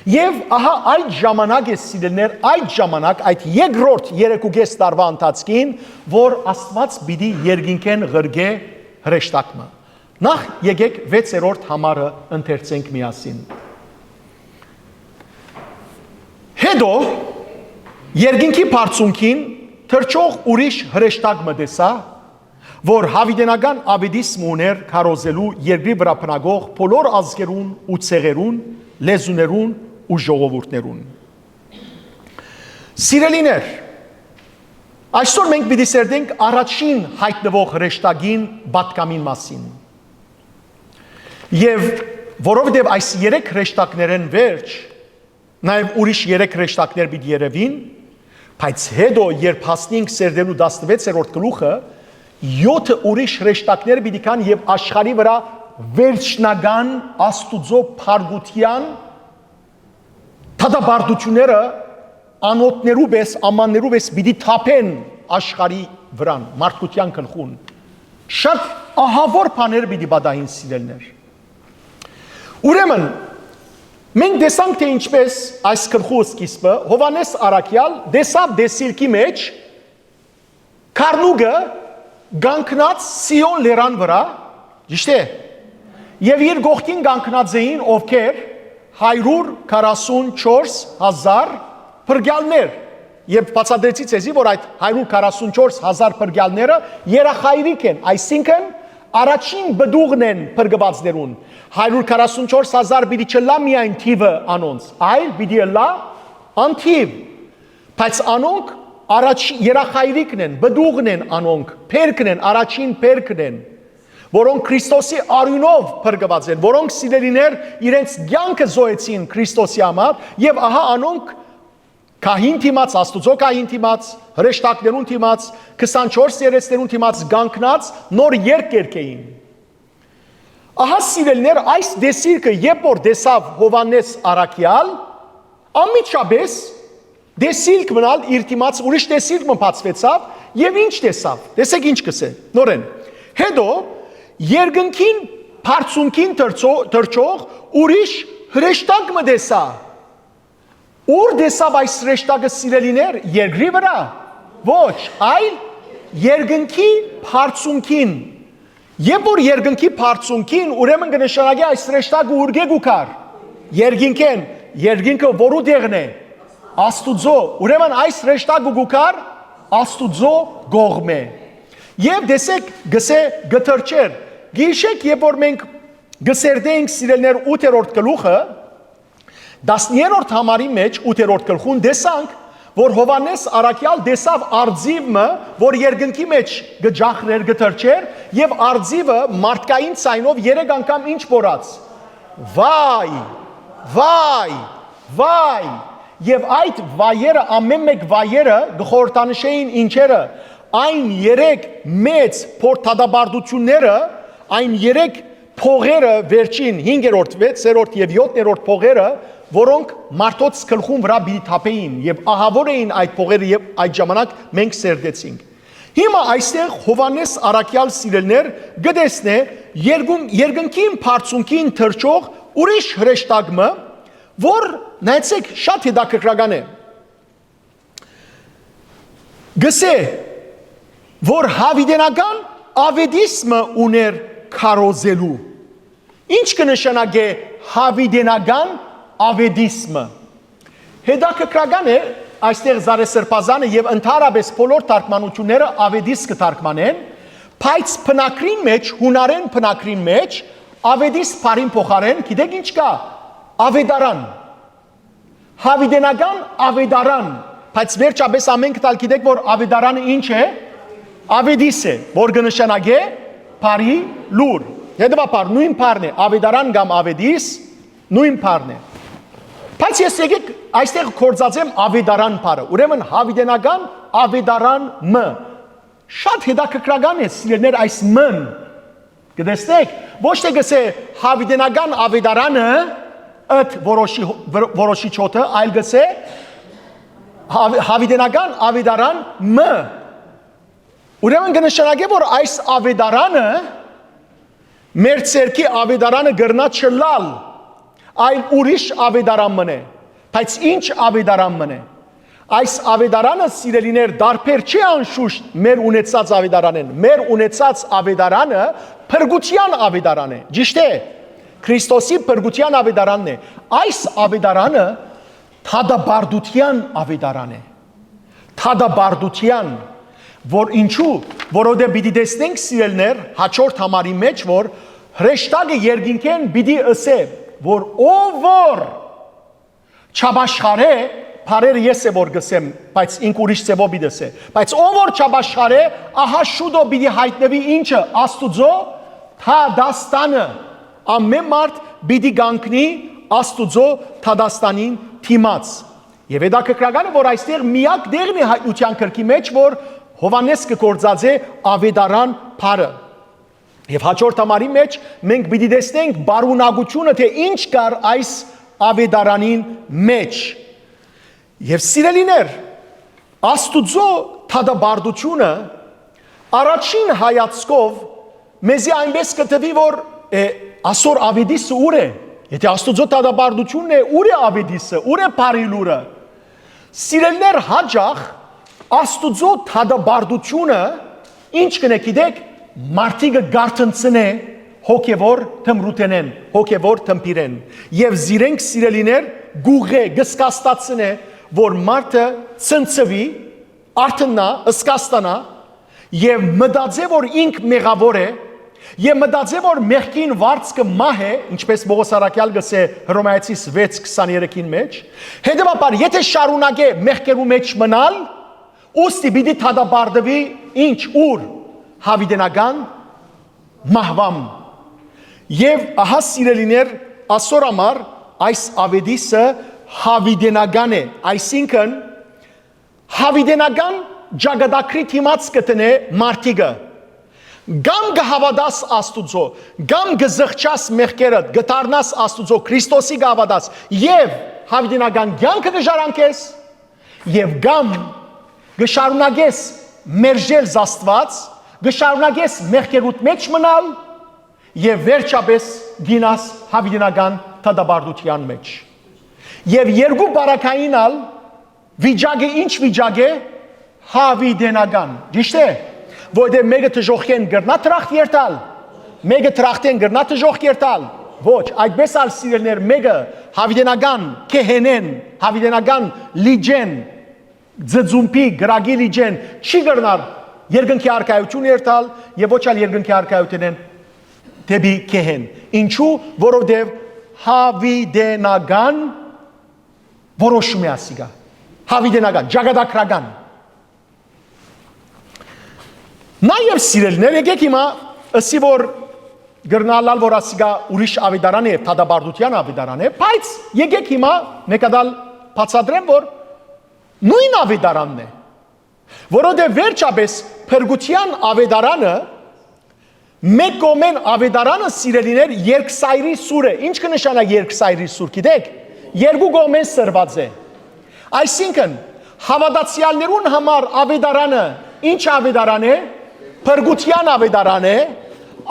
Եւ ահա այդ ժամանակ է, սիրելիներ, այդ ժամանակ, այդ երկրորդ երեք ու կէս տարուա ընթացքին, որ Աստուած պիտի երկինքէն ղրկէ հրեշտակ մը։ Նախ եկեք վեցերորդ համարը ընթերցենք միասին։ Հետո երկինքի բարձունքին թռչող ուրիշ հրեշտակ մը տեսայ, որ յաւիտենական աւետիսմ ուներ քարոզելու երկրի վրայ բնակող բոլոր ազգերուն ու ցեղերուն, լեզուներուն ու ժողովուրդներուն։ Սիրելիներ, այսօր մենք պիտի սերտենք առաջին յայտնուող հրեշտակին պատգամին մասին։ Եւ որովհետեւ այս երեք հրեշտակներէն վերջ, նաեւ ուրիշ երեք հրեշտակներ պիտի երեւին, բայց հետո, երբ հասնենք սերտելու տասնվեցերորդ գլուխը, յոթը ուրիշ հրեշտակներ պիտի գան եւ աշխարհի վրայ վերջնական Աստուծոյ փառքութեան դատապարտութիւնները անօթներու պէս, ամաններու պէս պիտի թափեն աշխարհի վրան, մարդկութեան գլխուն։ Շատ ահաւոր բաներ պիտի պատահին, սիրելիներ։ Ուրեմն, մենք տեսանք, թէ ինչպէս այս գլխու սկիզբը Յովհաննէս Առաքեալ տեսաւ տեսիլքի մէջ գառնուկը կանգնած Սիոն լերան վրայ, ճիշդ է, եւ իր կողքին կանգնած էին ովքեր, հարիւր քառասուն չորս հազար փրկեալներ, եւ բացատրեցի ձեզի, որ այդ հարիւր քառասուն չորս հազար փրկեալները երախայրիկ են, այսինքն՝ առաջին պտուղն են փրկուածներուն։ Հարիւր քառասուն չորս հազար պիտի չըլլայ միայն թիւը անոնց, այլ պիտի ըլլայ անթիւ։ Բայց անոնք առաջի-, երախայրիկն են, պտուղն են անոնք, բերքն են, առաջին բերքն են, որոնք Քրիստոսի արիւնով փրկուած են, որոնք, սիրելիներ, իրենց կեանքը զոհեցին Քրիստոսի համար, եւ ահա անոնք գահին դիմաց, Աստուծոյ գահին դիմաց, հրեշտակներուն դիմաց, քսանչորս երեցներուն դիմաց կանգնած նոր երգ կերգէին։ Ահա, սիրելիներ, այս տեսիլքը, երբ որ տեսաւ Յովհաննէս Առաքեալ, անմիջապէս տեսիլք մըն ալ իր դիմաց ուրիշ տեսիլք մը բացուեցաւ, եւ ինչ տեսաւ։ Տեսեք ինչ կ'ըսէ նորէն. «Հետո երկնքին բարձունքին թռչո-, թռչող ուրիշ հրեշտակ մը տեսայ»։ Ո՞ւր տեսաւ այս հրեշտակը, սիրելիներ, երկրի վրայ։ Ոչ, այլ երկնքի բարձունքին։ Երբ որ երկնքի բարձունքին, ուրեմն կը նշանակէ այս հրեշտակը ուրկէ կու գար։ Երկինքէն, երկինքը որու տեղն է։ Աստուծոյ։ Ուրեմն այս հրեշտակը կու գար Աստուծոյ կողմէ։ Եվ տեսեք, գսե, կը թռչէր։ Գիշեք, երբ որ մենք կը սերտենք, սիրելիներ, ութերորդ գլուխը, տասներորդ համարի մէջ, ութերորդ գլխուն, տեսանք, որ Յովհաննէս Առաքեալ տեսաւ արծիւ մը, որ երկնքի մէջ կը ջախրէր, կը թռչէր, եւ արծիւը մարդկային ձայնով երեք անգամ ինչ բորած. «Վայ, վայ, վայ»։ Եւ այդ վայերը, ամէն մէկ վայերը կը խորհրդանշէին ինչերը, այն երեք մեծ փորթադապարտությունները, այն երեք փողերը, վերջին հինգերորդ, վեցերորդ եւ յոթերորդ փողերը, որոնք մարդոց գլխուն վրայ պիտի թափէին եւ ահաւոր էին այդ փողերը, եւ այդ ժամանակ մենք սերտեցինք։ Հիմա այստեղ Յովհաննէս Առաքեալ, սիրելիներ, կը տեսնէ երկուն-, երկնքին բարձունքին թռչող ուրիշ հրեշտակ մը, որ, նայեցեք, շատ հետաքրքրական է։ Գսե, որ յաւիտենական աւետիսմը ուներ քարոզելու։ Ինչ կը նշանակէ յաւիտենական աւետիսմը։ Հետաքրքրական է, Այստեղ Զարե Սրբազանը եւ ընդհանրապէս բոլոր թարգմանութիւնները Ավետիս կը թարգմանեն, բայց բնագրին մէջ, յունարէն բնագրին մէջ, Ավետիս բառին փոխարէն, գիտեք ինչ կայ, Ավետարան։ Յաւիտենական Ավետարան, բայց վերջապէս ամէնքը ալ գիտեք, որ Ավետարանը ինչ է, Ավետիս է, որ կը նշանակէ բարի լուր։ Հետեւաբար նոյն բառն է, Ավետարան կամ Ավետիս, նոյն բառն է։ Բայց ես եկեք այստեղ գործածեմ Ավետարան բառը, ուրեմն Յաւիտենական Ավետարան մը։ Շատ հետաքրքրական է, սիրելիներ, այս մն։ Կտեսնեք, ոչ թէ կսէ Յաւիտենական Ավետարանը, ըդ որոշի-, վր-, որոշիչ հոդը, այլ կսէ Յաւ-, Յաւիտենական Ավետարան մը։ Ուրեմն կնշանակէ, որ այս Ավետարանը, մեր ցերկի Ավետարանը կրնայ չըլլալ, այլ ուրիշ Ավետարան մըն է։ Բայց ինչ Ավետարան մըն է։ Այս Ավետարանը, սիրելիներ, տարբեր չի անշուշտ մեր ունեցած Ավետարանէն։ Մեր ունեցած Ավետարանը փրկութեան Ավետարան է, ճիշդ է։ Քրիստոսի փրկութեան Ավետարանն է։ Այս Ավետարանը դատապարտութեան Ավետարան է։ Դատապարտութեան, որ ինչու, որովհետեւ պիտի տեսնենք, սիրելիներ, հաջորդ համարի մէջ, որ հրեշտակը երկինքէն պիտի ըսէ, որ ով որ չապաշխարէ, բառերը ես է որ կսեմ, բայց ինք ուրիշ ձեւով պիտի ըսէ, բայց ով որ չապաշխարէ, ահա շուտով պիտի յայտնուի ինչը, Աստուծոյ դատաստանը, ամէն մարդ պիտի կանգնի Աստուծոյ դատաստանին դիմաց։ Եւ հետաքրքրականը, որ այստեղ միակ տեղն է Հայտնութեան գրքի մէջ, որ Յովհաննէս կը գործածէ Ավետարան բառը։ Եւ հաջորդ համարի մէջ մենք պիտի տեսնենք պարունակութիւնը, թէ ինչ կար այս Ավետարանին մէջ։ Եւ սիրելիներ, Աստուծոյ դատապարտութիւնը առաջին հայացքով մեզի այնպէս կը թուի, որ, է, ասոր Ավետիսը ո՞ւր է։ Եթէ Աստուծոյ դատապարտութիւնն է, ո՞ւր է Ավետիսը, ո՞ւր է բարի լուրը։ Սիրելիներ, հաճախ Աստուծոյ դատապարտութիւնը ինչ կ'ընէ, գիտեք, մարդիկը կ'արթնցնէ հոգեւոր թմրութենէն, հոգեւոր թմբիրէն։ Եւ զիրենք, սիրելիներ, կ'ուղղէ, կ'սկաստացնէ, որ մարդը ցնցուի, արթննայ, սկաստանայ եւ մտածէ, որ ինք մեղաւոր է, եւ մտածէ, որ մեղքին վարձքը մահ է, ինչպես Պողոս առաքեալ կ'ըսէ Հռոմայեցիս վեց քսաներեքին մէջ, հետեւաբար, եթէ շարունակէ մեղքերու մէջ մնալ, ուստի պիտի դատապարտուի ինչ, ո՞ւր, յաւիտենական մահուան։ Եւ ահա, սիրելիներ, ասոր համար այս Ավետիսը յաւիտենական է, այսինքն, յաւիտենական ճակատագրի դիմաց կը դնէ մարդիկը։ Կամ կը հաւատաս Աստուծոյ, կամ կը զղջաս մեղքերդ, կը դառնաս Աստուծոյ, Քրիստոսի կը հաւատաս, եւ յաւիտենական կեանքը կը ժառանգես, եւ կամ կը շարունակես մերժել Աստուած, կը շարունակես մեղքերուդ մէջ մնալ, եւ վերջապէս գինաս յաւիտենական դատապարտութեան մէջ։ Եւ երկու բարակային ալ վիճակը ինչ վիճակ է, յաւիտենական, ճիշդ է, որովհետեւ մէկը դժոխքէն կրնայ դրախտ երթալ, մէկը դրախտէն կրնայ դժոխք երթալ, ոչ, այդպէս ալ, սիրելիներ, մէկը յաւիտենական գեհենէն, յաւիտենական լիճէն, ձծումբի, կրակի լիճէն չի կրնար երկնքի արքայութիւն երթալ եւ ոչ ալ երկնքի արքայութենէն դէպի գեհեն։ Ինչու՞, որովհետեւ յաւիտենական որոշում է ասիկա։ Յաւիտենական, ճակատագրական։ Նաեւ, սիրելիներ, եկեք հիմա ըսի, որ կրնալալ, որ ասիկա ուրիշ Ավետարան է, դատապարտութեան Ավետարան է, բայց եկեք հիմա մեկադալ բացատրեմ, որ նոյն Ավետարանն է, որովհետեւ վերջապէս փրկութեան Ավետարանը, մէկ կողմէն Ավետարանը, սիրելիներ, երկսայրի սուր է։ Ինչ կը նշանակէ երկսայրի սուր, գիտեք, երկու կողմէն սրված է։ Այսինքն, հաւատացեալներուն համար Ավետարանը ինչ Ավետարան է, փրկութեան Ավետարան է,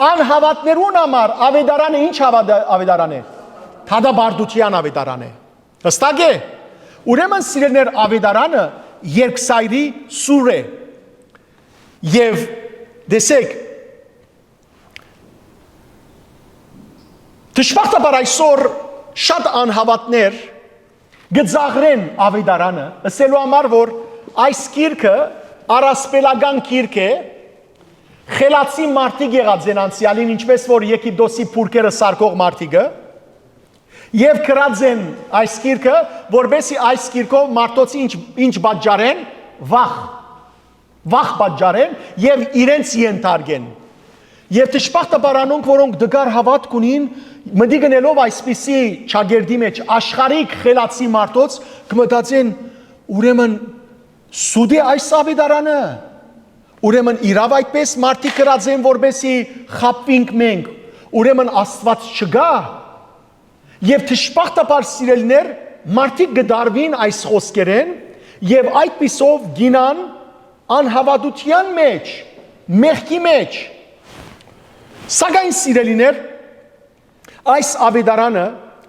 անհաւատներուն համար Ավետարանը ինչ հաւատա-, Ավետարան է, դատապարտութեան Ավետարան է։ Հստակ է։ Ուրեմն, սիրելիներ, Ավետարանը երկսայրի սուր է։ Եւ տեսեք, դժբախտաբար այսօր շատ անհաւատներ կը ծաղրեն Աւետարանը, ըսելու համար որ այս գիրքը առասպելական գիրք է, խելացի մարդիկ եղած են անցեալին, ինչպես որ Եգիպտոսի փուրքերը սարքող մարդիկը, եւ գրած են այս գիրքը, որպեսզի այս գիրքով մարդոց ինչ, ինչ պատճառեն, վախ, վախ պատճառեն եւ իրենց ենթարկեն։ Եւ դժբախտաբար անոնք, որոնք դգար հաւատք ունին, մտիկ ընելով այսպիսի ճակերտի մեջ, աշխարհիկ խելացի մարդոց, կը մտածեն, ուրեմն սուտ է այս Աւետարանը, ուրեմն իրաւ այդպես մարդիկ գրած են, որպեսզի խաբվինք մենք, ուրեմն Աստուած չկա։ Եւ դժբախտաբար, սիրելիներ, մարդիկ կը դարվին այս խօսքերէն եւ այդպիսով գինան անհաւատութեան մեջ, մեղքի մեջ։ Սակայն, սիրելիներ, այս Աւետարանը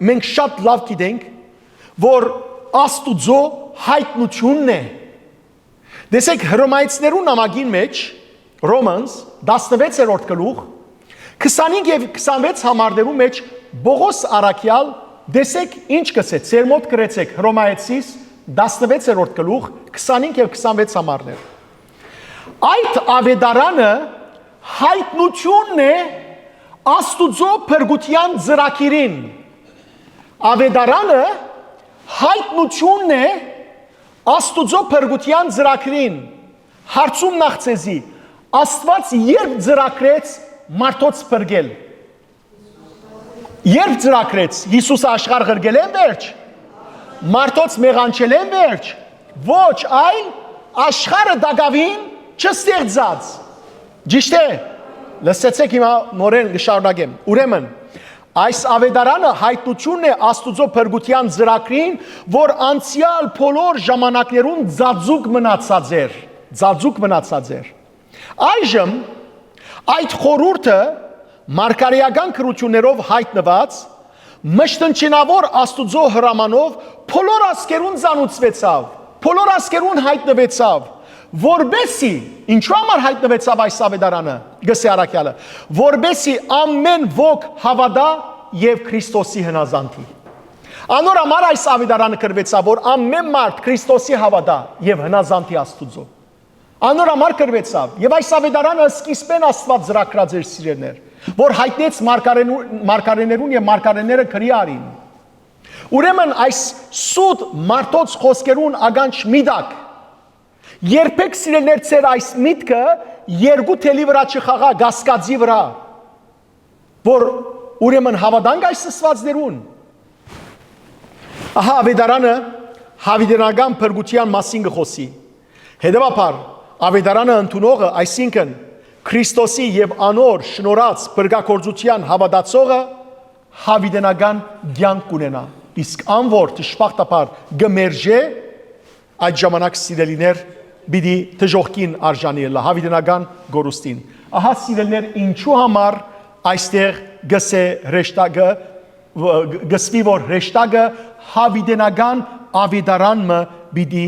մենք շատ լաւ գիտենք, որ Աստուծոյ յայտնութիւնն է։ Տեսեք, Հռոմայեցիներուն նամակին մեջ, Romans, տասնվեցերորդ գլուխ, քսանհինգ եւ քսանվեց համարներու մեջ Պողոս առաքեալ, տեսեք ինչ կ'ըսէ, ձեր մօտ գրեցեք, Հռոմայեցիս, տասնվեցերորդ գլուխ, քսանհինգ եւ քսանվեց համարներ։ Այդ Աւետարանը յայտնութիւնն է Աստուծոյ փրկութեան ծրագիրին։ Աւետարանը յայտնութիւնն է Աստուծոյ փրկութեան ծրագիրին։ Հարցում նախ ձեզի, Աստուած երբ ծրագրեց մարդոց փրկել։ Երբ ծրագրեց, Յիսուսը աշխարհ ղրկելէն վերջ, մարդոց մեղանչելէն վերջ, ոչ, այլ աշխարհը տակաւին չստեղծած։ Ճիշդ է։ Լսեցեք, հիմա նորէն կը շարունակեմ։ Ուրեմն, այս Աւետարանը յայտնութիւնն է Աստուծոյ փրկութեան ծրագրին, որ անցեալ բոլոր ժամանակներուն ծածուկ մնացած էր, ծածուկ մնացած էր։ Այժմ այդ խորհուրդը մարգարէական գրութիւններով յայտնուած, մշտնջենաւոր Աստուծոյ հրամանով բոլոր ազգերուն ծանուցուեցաւ, բոլոր ազգերուն յայտնուեցաւ, որպեսզի, ինչու համար յայտնուեցաւ այս Աւետարանը, կ'ըսէ առաքեալը, որպեսզի ամէն ոք հաւատայ եւ Քրիստոսի հնազանդի։ Անոր համար այս Աւետարանը գրուեցաւ, որ ամէն մարդ Քրիստոսի հաւատայ եւ հնազանդի Աստուծոյ։ Անոր համար գրուեցաւ, եւ այս Աւետարանը սկիզբէն Աստուած ծրագրած էր, սիրելիներ, որ յայտնեց մարգարէնու-, մարգարէներուն եւ մարգարէները գրի առին։ Ուրեմն այս սուտ մարդոց խօսքերուն ականջ մի տաք։ Երբեք, սիրելիներ, ձեր այս միտքը երկու թելի վրայ չխաղայ, կասկածի վրայ, որ ուրեմն հաւատանք այս ըսուածներուն։ Ահա Աւետարանը յաւիտենական փրկութեան մասին կը խօսի։ Հետեւաբար, Աւետարանը ընդունողը, այսինքն՝ Քրիստոսի եւ անոր շնորհած փրկագործութեան հաւատացողը, յաւիտենական կեանք կ'ունենայ, իսկ ան որ դժբախտաբար կը մերժէ, այդ ժամանակ, սիրելիներ, պիտի դժոխքին արժանի ըլլայ, յաւիտենական կորուստին։ Ահա, սիրելիներ, ինչու համար այստեղ կ'ըսէ հրեշտակը, կ'ըսուի, որ հրեշտակը յաւիտենական Աւետարան մը պիտի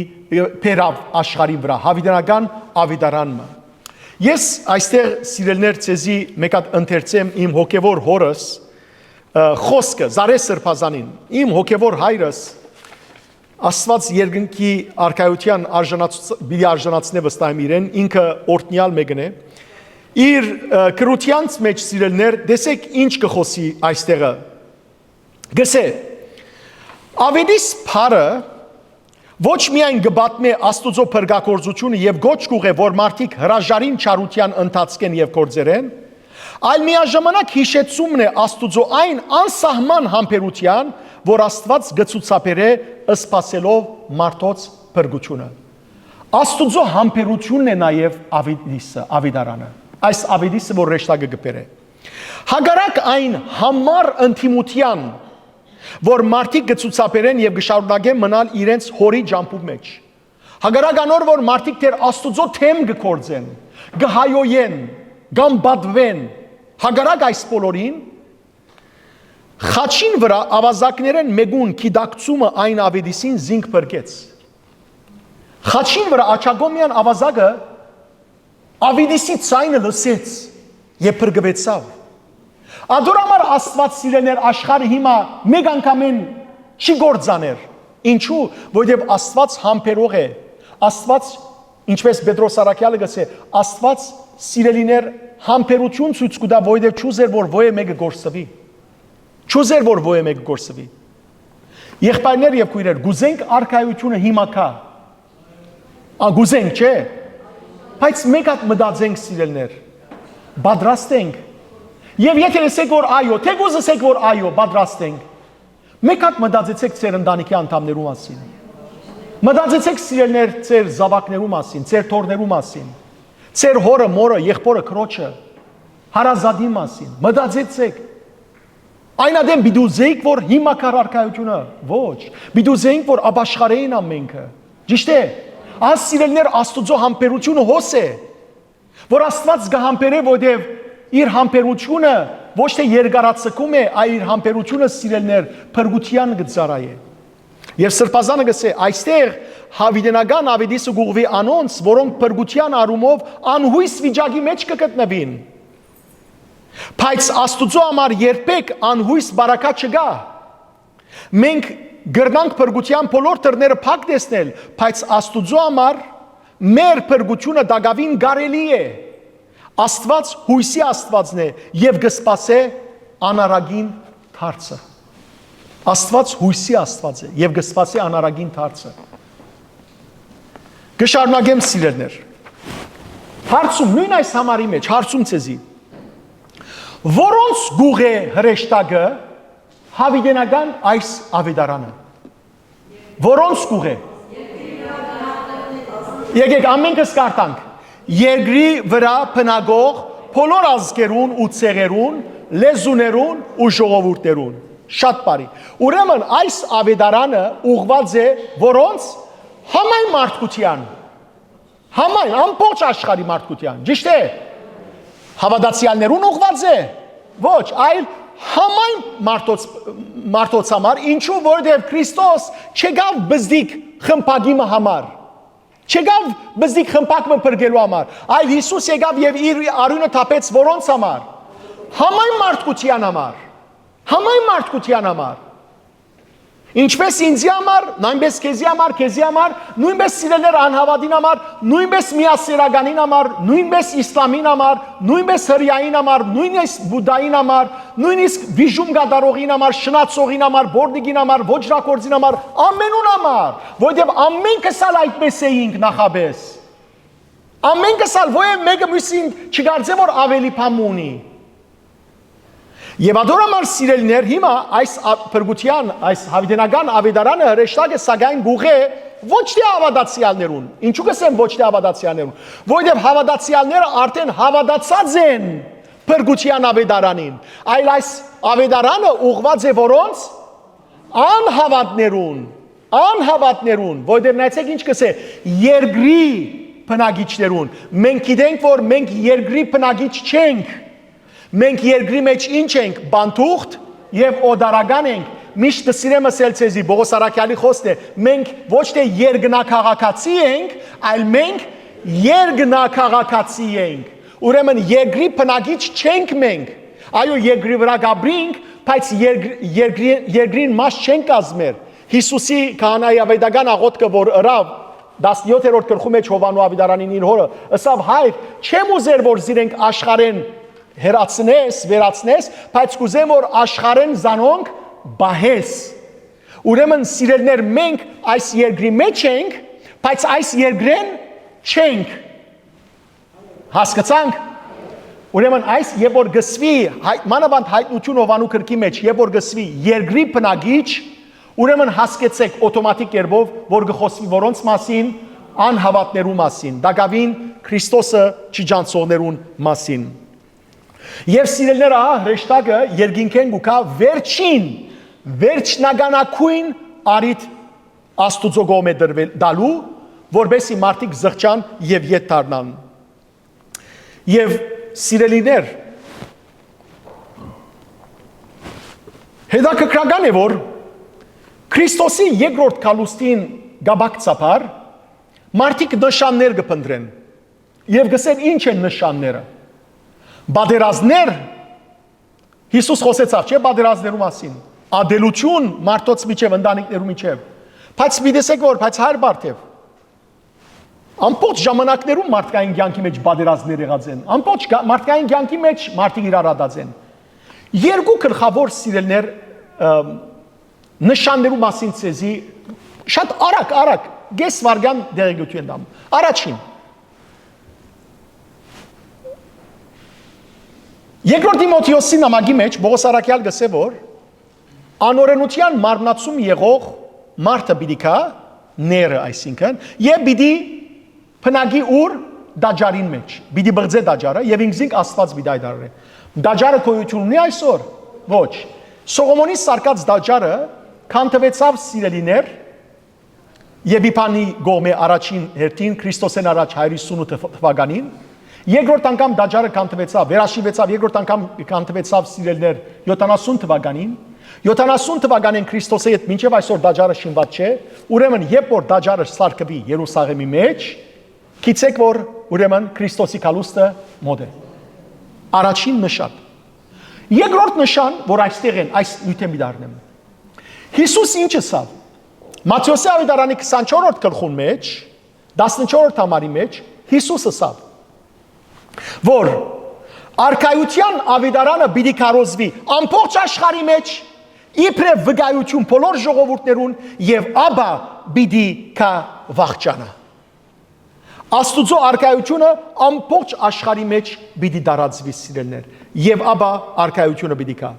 բերաւ աշխարհին վրայ, յաւիտենական Աւետարան մը։ Ես այստեղ, սիրելիներ, ձեզի մէկ հատ ընթերցեմ իմ հոգեւոր հորս, ը, խօսքը, Զարեհ Սրբազանին, իմ հոգեւոր հայրս, Աստուած երկնքի արքայութեան արժանաց-, պիտի արժանացնէ վստահ եմ իրեն, ինքը օրհնեալ մէկն է։ Իր, ը, գրութեանց մեջ, սիրելիներ, տեսեք ինչ կը խօսի այստեղը։ Կ'ըսէ. «Աւետիս» բառը ոչ միայն կը պատմէ Աստուծոյ փրկագործութիւնը եւ կոչ կ'ուղղէ, որ մարդիկ հրաժարին չարութեան ընթացքէն եւ գործերէն, այլ միաժամանակ յիշեցումն է Աստուծոյ այն անսահման համբերութեան, որ Աստուած կը ցուցաբերէ՝ սպասելով մարդոց փրկութիւնը։ Աստուծոյ համբերութիւնն է նաեւ Աւետիսը, Աւետարանը, այս Աւետիսը, որ հրեշտակը կը բերէ։ Հակառակ այն յամառ ընդդիմութեան, որ մարդիկ կը ցուցաբերեն եւ կը շարունակեն մնալ իրենց հորի ճամբու մեջ, հակառակ անոր, որ մարդիկ դեռ Աստուծոյ դէմ կը գործեն, կը հայոյեն, կամ պատուեն, հակառակ այս բոլորին, խաչին վրայ աւազակներէն մէկուն գիտակցումը այն Աւետիսին զինք փրկեց։ Խաչին վրայ աջակողմեան աւազակը Աւետիսի ձայնը լսեց եւ փրկուեցաւ։ Ատոր համար Աստուած, սիրելիներ, աշխարհը հիմա մէկ անգամէն չի կործաներ, Ինչու՞, որովհետեւ Աստուած համբերող է։ Աստուած, ինչպես Պետրոս Առաքեալը կ'ըսէ, Աստուած, սիրելիներ, համբերութիւն ցոյց կու տայ, որովհետեւ չուզեր, որ ոեւ մէկը կորսուի։ Չուզեր, որ ոեւ մէկը կորսուի։ Եղբայրներ եւ քոյրեր, կ'ուզենք առկայութիւնը հիմա գայ։ Ա, կ'ուզենք, չէ՞։ Բայց մէկ հատ մտածենք, սիրելիներ, պատրաստ ենք։ Եւ եթէ ըսեք, որ այո, թէ կուզ ըսեք, որ այո, պատրաստ ենք, մէկ հատ մտածեցեք ձեր ընտանիքի անդամներու մասին։ Մտածեցեք, սիրելիներ, ձեր զաւակներու մասին, ձեր թոռներու մասին, ձեր հօրը, մօրը, եղբօրը, քրոջը, հարազատին մասին։ Մտածեցեք։ Այն ատեն պիտի ուզեիք, որ հիմա գայ առկայութիւնը։ Ոչ։ Պիտի ուզեինք, որ ապաշխարէին ամենքը։ Ճիշդ է։ Այս, սիրելիներ, Աստուծոյ համբերութիւնը հոս է, որ Աստուած կը համբերէ, որովհետեւ իր համբերութիւնը ոչ թէ երկարաձգում է, այլ իր համբերութիւնը, սիրելիներ, փրկութեան կը ծառայէ։ Եւ Սրբազանը կ'ըսէ, այստեղ յաւիտենական աւետիսը կ'ուղղուի անոնց, որոնք փրկութեան առումով անյոյս վիճակի մէջ կը գտնուին։ Բայց Աստուծոյ համար երբեք անյոյս բարակա չկայ։ Մենք կրնանք փրկութեան բոլոր դռները փակ տեսնել, բայց Աստուծոյ համար մեր փրկութիւնը տակաւին կարելի է։ Աստուած յոյսի Աստուածն է եւ կը սպասէ անարագին դարձը։ Աստուած յոյսի Աստուած է եւ կը սպասէ անարագին դարձը։ Կը շարունակեմ, սիրելիներ։ Հարցում, նոյն այս համարի մէջ, հարցում ձեզի։ Որոնց կուղ է հրեշտակը յաւիտենական այս աւետարանը։ Որոնց կուղ է։ Եկեք, ամենքս կարդանք։ Երկրի վրայ բնակող բոլոր ազգերուն ու ցեղերուն, լեզուներուն ու ժողովուրդներուն։ Շատ բարի։ Ուրեմն այս աւետարանը ուղղված է որոնց, համայն մարդկութեան, համայն, ամբողջ աշխարհի մարդկութեան, ճիշդ է։ Հաւատացեալներուն ուղղված է։ Ոչ, այլ համայն մարդոց, մարդոց համար, ինչու, որովհետեւ Քրիստոս չեկաւ բզդիկ խմբակի մը համար, չեկաւ բզդիկ խմբակ մը փրկելու համար, այլ Յիսուս եկաւ եւ իր արիւնը թափեց որոնց համար։ Համայն մարդկութեան համար։ Համայն մարդկութեան համար։ Ինչպես ինձի համար, նույնպես քեզի համար, քեզի համար, նույնպես սիրելիներ անհաւատին համար, նույնպես միասերականին համար, նույնպես իսլամին համար, նույնպես հրեային համար, նույնպես բուդային համար, նույնիսկ վիժում կատարողին համար, շնացողին համար, բորտիկին համար, ոճրագործին համար, ամենուն համար, որովհետեւ ամենքս ալ այդպես էինք նախապէս։ Ամենքս ալ, ոեւ մէկը միւսին չկարծէ, որ աւելի բան մը ունի։ Եւ ադոր համար, սիրելիներ, հիմա այս ա-, փրկութեան, այս յաւիտենական աւետարանը հրեշտակը, սակայն, կուղ է ոչ թէ հաւատացեալներուն։ Ինչու կ'ըսեմ ոչ թէ հաւատացեալներուն, որովհետեւ հաւատացեալները արդեն հաւատացած են փրկութեան աւետարանին, այլ այս աւետարանը ուղղված է որոնց, անհաւատներուն, անհաւատներուն, որովհետեւ նայեցեք ինչ կ'ըսէ, երկրի բնակիչներուն։ Մենք գիտենք, որ մենք երկրի բնակիչ չենք։ Մենք երկրի մէջ ինչ ենք, բանտուղթ եւ օտարական ենք։ Միշտ կը սիրեմ ըսել ձեզի, Պողոս Առաքեալի խոսքն է, մենք ոչ թէ երկնակաղակացի ենք, այլ մենք երկնակաղակացի ենք։ Ուրեմն երկրի բնակիչ չենք մենք։ Այո, երկրի վրայ կ'ապրինք, բայց երկր-, երկրի-, երկրին մաս չենք կազմեր։ Յիսուսի քահանայի աւետական աղօթքը, որ ըրաւ տասնեօթերորդ գլխու մէջ Յովհաննու աւետարանին իր հօրը, ըսաւ. «Հայր, չեմ ուզեր, որ զիրենք աշխարհէն հեռացնես, վերացնես, բայց կ'ուզեմ, որ աշխարհէն զանոնք պահես»։ Ուրեմն, սիրելիներ, մենք այս երկրի մէջ ենք, բայց այս երկրէն չենք։ Հասկացա՞նք։ Ուրեմն այս, երբ որ կ'ըսուի, հայ-, մանաւանդ Հայտնութիւն Յովհաննու գրքի մէջ, երբ որ կ'ըսուի երկրի բնակիչ, ուրեմն հասկեցեք օտոմատիկ կերպով, որ կը խօսուի որոնց մասին, անհաւատներու մասին, տակաւին Քրիստոսը չճանչցողներուն մասին։ Եւ, սիրելիներ, ահա հրեշտակը երկինքէն կու գայ վերջին, վերջնականագոյն առիթ Աստուծոյ կողմէ տրվել, տալու, որպեսզի մարդիկ զղջան եւ ետ դառնան։ Եւ, սիրելիներ, հետաքրքրական է, որ Քրիստոսի երկրորդ գալուստին կապակցաբար մարդիկ նշաններ կը փնտրեն եւ կ'ըսեն. «Ի՞նչ են նշանները»։ Պատերազմներ, Յիսուս խօսեցաւ, չէ՞, պատերազմներու մասին, ատելութիւն մարդոց միջեւ, ընտանիքներու միջեւ, Բայց մի տեսեք որ, բայց Հայր Բարթեւ, ամբողջ ժամանակներում մարդկային կյանքի մեջ պատերազմներ եղած են, ամբողջ կա- մարդկային կյանքի մեջ մարդիկ իրար ատած են։ Երկու գլխավոր, սիրելիներ, ըմ, նշաններու մասին ցեզի շատ արագ, արագ, կես վայրկեան տեղեկութիւն տամ։ Առաջին, երկրորդ Տիմոթէոսի նամակի մեջ Պողոս առաքեալ կ'ըսէ որ անօրենութեան մարմնացում եղող մարդը պիտի գայ, ները այսինքն, եւ պիտի բնակի ուր? Տաճարին մեջ, պիտի բղծէ տաճարը եւ ինքզինք Աստուած պիտի հայտարարէ։ Տաճարը գոյութիւն ունի՞ այսօր? Ոչ։ Սողոմոնի սարկած տաճարը քանդուեցաւ, սիրելիներ, Եփիփանի կողմէ առաջին հերթին Քրիստոսէն առաջ հարիւր ութսուն թվականին, երկրորդ անգամ տաճարը քանդուեցաւ, վերաշինուեցաւ, երկրորդ անգամ քանդուեցաւ, սիրելիներ, յոթանասուն թվականին, յոթանասուն թվականին Քրիստոսի հետ մինչեւ այսօր տաճարը շինուած չէ, ուրեմն երբ որ տաճարը սարքուի Երուսաղէմի մեջ, գիտցէք որ ուրեմն Քրիստոսի գալուստը մօտ է։ Առաջին նշան։ Երկրորդ նշան, որ այստեղ են, այս նիւթէն պիտի առնեմ։ Յիսուս ինչ ըսաւ։ Մատթէոսի աւետարանի քսանչորսերորդ գլխուն մեջ, տասնչորսերորդ համարի մեջ, Յիսուս ըսաւ, որ արքայութեան աւետարանը պիտի քարոզուի ամբողջ աշխարհի մեջ, իբրեւ վկայութիւն բոլոր ժողովուրդներուն, եւ ապա պիտի գայ վախճանը։ Աստուծոյ արքայութիւնը ամբողջ աշխարհի մեջ պիտի տարածուի, սիրելիներ, եւ ապա արքայութիւնը պիտի գայ։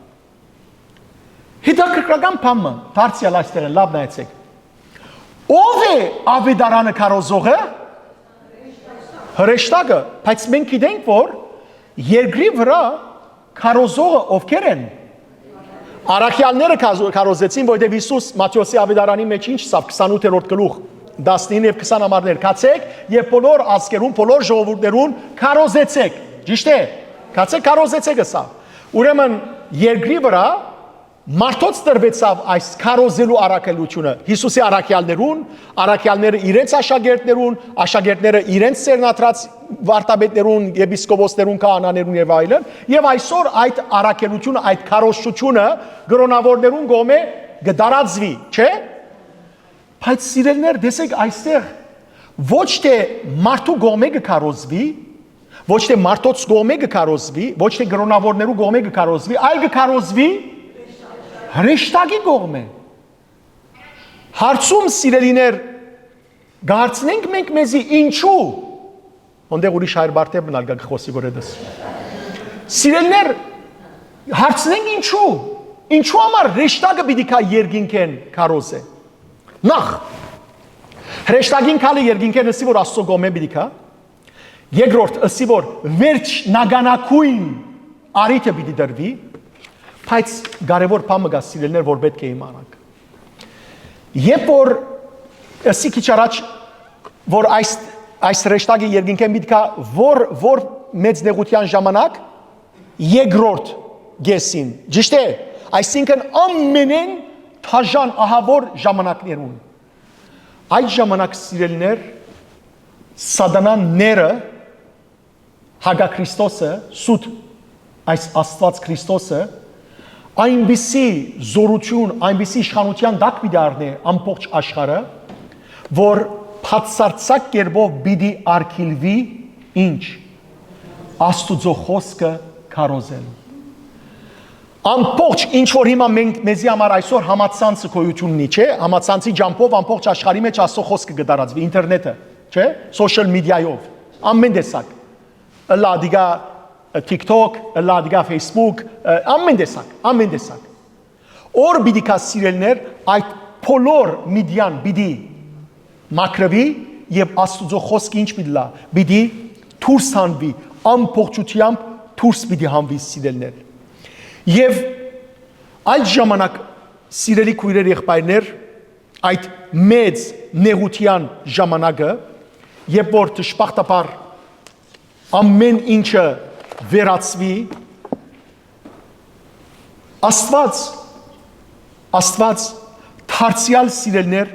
Հետաքրքրական բան մը, դարձեալ այստեղ են, լաւ նայեցէք։ Ո՞վ է աւետարանը քարոզողը։ Հրեշտակը, բայց մենք գիտենք որ երկրի վրայ քարոզողը ովքեր են։ Առաքեալները քարոզեցին, որովհետեւ Յիսուս Մատթէոսի աւետարանի մեջ ինչ ըսաւ, քսանութերորդ գլուխ, տասնինը եւ քսան համարներ. «Գացէք եւ բոլոր ազգերուն, բոլոր ժողովուրդներուն քարոզեցէք»։ Ճիշդ է։ «Գացէք քարոզեցէք», ըսաւ։ Ուրեմն երկրի վրայ մարդոց տրուեցաւ այս քարոզելու առաքելութիւնը, Յիսուսի առաքեալներուն, առաքեալները իրենց աշակերտներուն, աշակերտները իրենց սերնատրած վարդապետներուն, եպիսկոպոսներուն, քահանաներուն եւ այլն, եւ այսօր այդ առաքելութիւնը, այդ քարոզչութիւնը կրօնաւորներուն կողմէ կը տարածուի, չէ՞։ Բայց, սիրելիներ, տեսեք, այստեղ ոչ թէ մարդու կողմէ կը քարոզուի, ոչ թէ մարդոց կողմէ կը քարոզուի, ոչ թէ կրօնաւորներու կողմէ կը քարոզուի, այլ կը քարոզուի հրեշտակի կողմէ։ Հարցում, սիրելիներ, կ'հարցնենք մենք մեզի ինչու։ Հոնդեղ ուրիշ Հայր Բարթեփն ալ կը խօսի որ էդս։ Սիրելիներ, հարցնենք ինչու։ Ինչու համար հրեշտակը պիտի գայ երկինքէն քարոզէ։ Նախ, հրեշտակին գալը երկինքէն ըսի որ Աստծո կողմէ պիտի գայ։ Երկրորդ, ըսի որ վերջնականագույն առիթը պիտի տրուի, բայց կարեւոր բան մը կա, սիրելիներ, որ պէտք է իմանանք։ Երբ որ ըսի քիչ առաջ, որ այս, այս հրեշտակը երկինքէն պիտի գայ, որ, որ մեծ նեղութեան ժամանակ, երկրորդ կեսին, ճիշդ է, այսինքն ամենէն դաժան ահաւոր ժամանակներուն։ Այդ ժամանակ, սիրելիներ, սատանան ները, հակաքրիստոսը, սուտ այս Աստուած Քրիստոսը, այնպիսի զօրութիւն, այնպիսի իշխանութեան տակ պիտի առնէ ամբողջ աշխարհը, որ բացարձակ կերպով պիտի արգիլուի ինչ։ Աստուծոյ խօսքը քարոզել։ Ամբողջ ինչ որ հիմա մենք, մեզի համար այսօր համացանցը գոյութիւն ունի, չէ՞, համացանցի ճամբով ամբողջ աշխարհի մեջ Աստծո խօսքը կը տարածվի, ինտերնետը, չէ՞, social media-ով, ամեն տեսակ, ըլլայ ատիկա TikTok, ըլլայ ատիկա Facebook, ամեն տեսակ, ամեն տեսակ։ Օր պիտի գայ, սիրելիներ, այդ բոլոր միտեան պիտի մաքրուի, եւ Աստուծոյ խօսքը ինչ պիտի լա, պիտի դուրս հանուի, ամբողջութեամբ դուրս պիտի հանուի, սիրելիներ։ Եւ այդ ժամանակ, սիրելի քոյրեր, եղբայրներ, այդ մեծ նեղութեան ժամանակը, երբ որ դժբախտաբար ամեն ինչը վերացուի, Աստուած, Աստուած դարձեալ, սիրելիներ,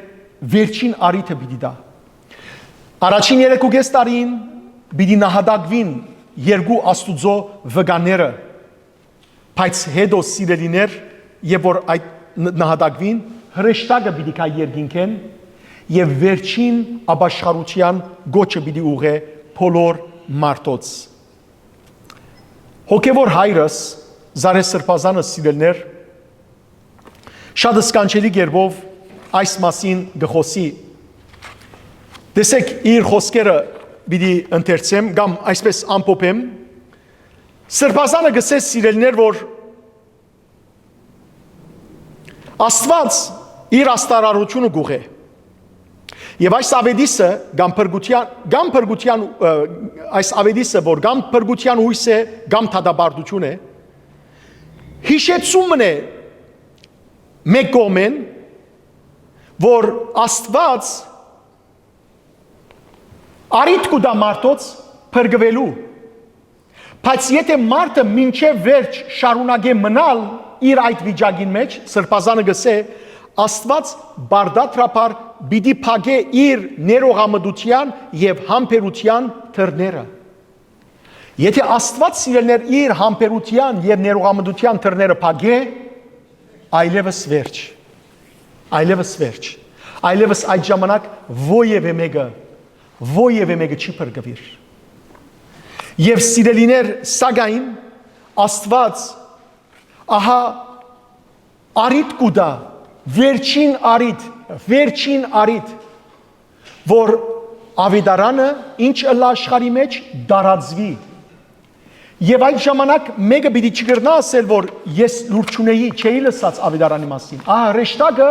վերջին առիթը պիտի տայ։ Առաջին երեքուկես տարին պիտի նահատակուին երկու Աստուծոյ վկաները, բայց հետո, սիրելիներ, երբ որ այդ ն- նահատակուին, հրեշտակը պիտի գայ երկինքէն եւ վերջին ապաշխարութեան կոչը պիտի ուղղէ բոլոր մարդոց։ Հոգեւոր հայրս, Զարե Սրբազանը, սիրելիներ, շատ սքանչելի կերպով այս մասին կը խօսի։ Տեսեք, իր խօսքերը պիտի ընթերցեմ կամ այսպես ամփոփեմ։ Սրբազանը գսէ, սիրելիներ, որ Աստուած իր աստարարութիւնը կուղղէ։ Եւ այս աւետիսը կամ փրկութեան, կամ փրկութեան, ը, այս աւետիսը, որ կամ փրկութեան յոյս է, կամ դատապարտութիւն է, յիշեցում մըն է մէկ կողմէն, որ Աստուած առիթ կու տայ մարդոց փրկուելու։ Բայց եթէ մարդը մինչեւ վերջ շարունակէ մնալ իր այդ վիճակին մէջ, Սրբազանը գսէ, Աստուած պարտադրաբար պիտի փակէ իր ներողամտութեան եւ համբերութեան դռները։ Եթէ Աստուած, սիրելիներ, իր համբերութեան եւ ներողամտութեան դռները փակէ, այլեւս վերջ, այլեւս վերջ, այլեւս այդ ժամանակ որեւէ մէկը, որեւէ մէկը չի փրկուիր։ Եւ, սիրելիներ, սակայն Աստուած, ահա, առիթ կու տայ, վերջին առիթ, վերջին առիթ, որ աւետարանը ինչ ըլլայ աշխարհի մէջ, տարածուի։ Եւ այդ ժամանակ մէկը պիտի չկրնայ ասել, որ ես լուր չունեի, չէի լսած աւետարանի մասին։ Ահա, հրեշտակը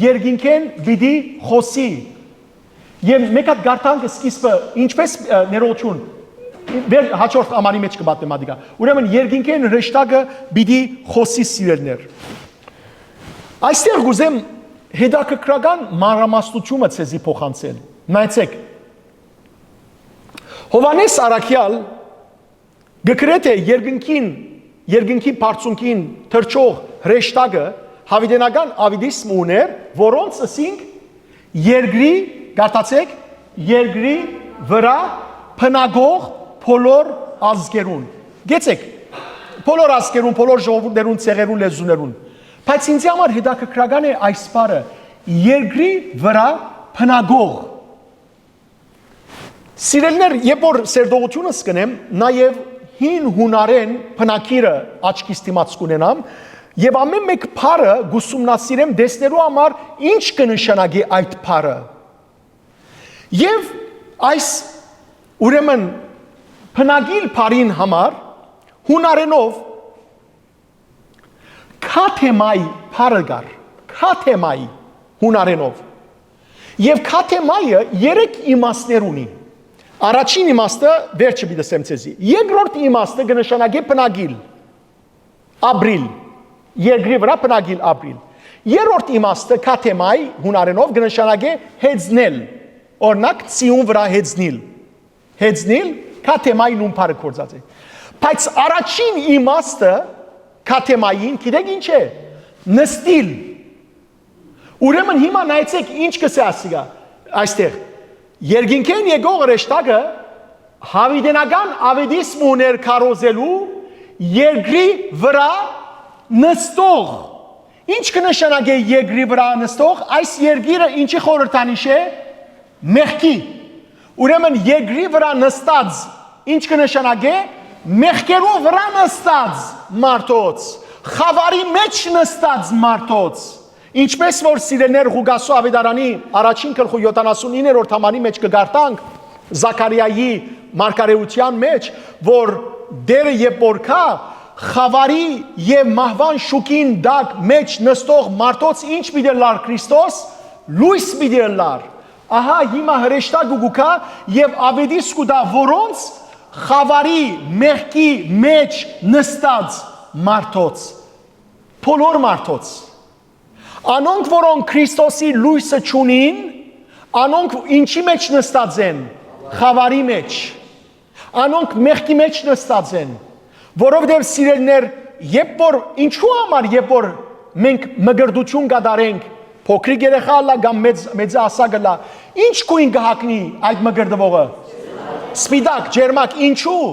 երկինքէն պիտի խօսի։ Եւ մէկ հատ կարդանք սկիզբը, ինչպես, ը, ներողություն, վեր-, հաջորդ ամարի մէջ կը պատմեմ ատիկա։ Ուրեմն երկինքէն հրեշտակը պիտի խօսի, սիրելիներ։ Այստեղ կուզեմ հետաքրքրական մանրամասնությունը ձեզի փոխանցել։ Նայեցեք, Յովհաննէս Առաքեալ կը գրէ, թէ երկնքին, երկնքի բարձունքին թռչող հրեշտակը յաւիտենական աւետիսմ ունէր, որոնց, ըսինք, երկրի, կարդացեք, երկրի վրայ բնակող բոլոր ազգերուն։ Գեցեք, բոլոր ազգերուն, բոլոր ժողովուրդներուն, ցեղերուն, լեզուներուն։ Բայց ինձի համար հետաքրքրական է այս բառը, երկրի վրայ բնակող։ Սիրելիներ, երբ որ սերտողութիւնս կ'ընեմ, նաեւ հին յունարէն բնագիրը աչքիս դիմաց կ'ունենամ եւ ամէն մէկ բառը կ'ուսումնասիրեմ, տեսնելու համար ինչ կը նշանակի այդ բառը։ Եւ այս, ուրեմն, բնագիր բառին համար յունարէնով Քաթեմայ բառը կար, քաթեմայ, յունարէնով։ Եւ քաթեմայը երեք իմաստներ ունի։ Առաջին իմաստը, վերջը պիտի ասեմ ձեզի։ Երկրորդ իմաստը կը նշանակէ բնակիլ, ապրիլ, երկրի վրայ բնակիլ, ապրիլ։ Երրորդ իմաստը, քաթեմայ, յունարէնով կը նշանակէ յեծնել, օրինակ, ձիուն վրայ յեծնիլ։ Յեծնիլ, քաթեմայ նուն բառը գործած է։ Բայց առաջին իմաստը քաթեմային, գիտեք ինչ է, նստիլ։ Ուրեմն հիմա նայեցեք, ինչ կ'ըսէ ասիկա այստեղ։ Երկինքէն եկող հրեշտակը յաւիտենական աւետիսմ ուներ քարոզելու երկրի վրայ նստող։ Ինչ կը նշանակէ երկրի վրայ նստող, այս երկիրը ինչի խորհրդանիշ է, մեղքի։ Ուրեմն երկրի վրայ նստած, ինչ կը նշանակէ, մեղքերու վրայ նստած մարդոց, խաւարի մէջ նստած մարդոց։ Ինչպես որ, սիրելիներ, Ղուկասու աւետարանի առաջին գլխու յոթանասունիններորդ համարի մէջ կը կարդանք, Զաքարիայի մարգարէութեան մէջ, որ Տէրը երբ որ գայ, խաւարի եւ մահուան շուքին տակ մէջ նստող մարդոց ինչ պիտի ըլլար Քրիստոս, լոյս պիտի ըլլար։ Ահա հիմա հրեշտակը կու գայ եւ աւետիս կու տայ որոնց, խաւարի, մեղքի մէջ նստած մարդոց, բոլոր մարդոց։ Անոնք, որոնք Քրիստոսի լոյսը չունին, անոնք ինչի մէջ նստած են, խաւարի մէջ։ Անոնք մեղքի մէջ նստած են, որովհետեւ, սիրելիներ, երբ որ, ինչու համար, երբ որ մենք մկրտութիւն կատարենք, փոքրիկ երեխայ ըլլայ կամ մեծ, մեծահասակ ըլլայ, ինչ գոյն կը հագնի այդ մկրտուողը, սպիտակ, ջերմակ, ինչու,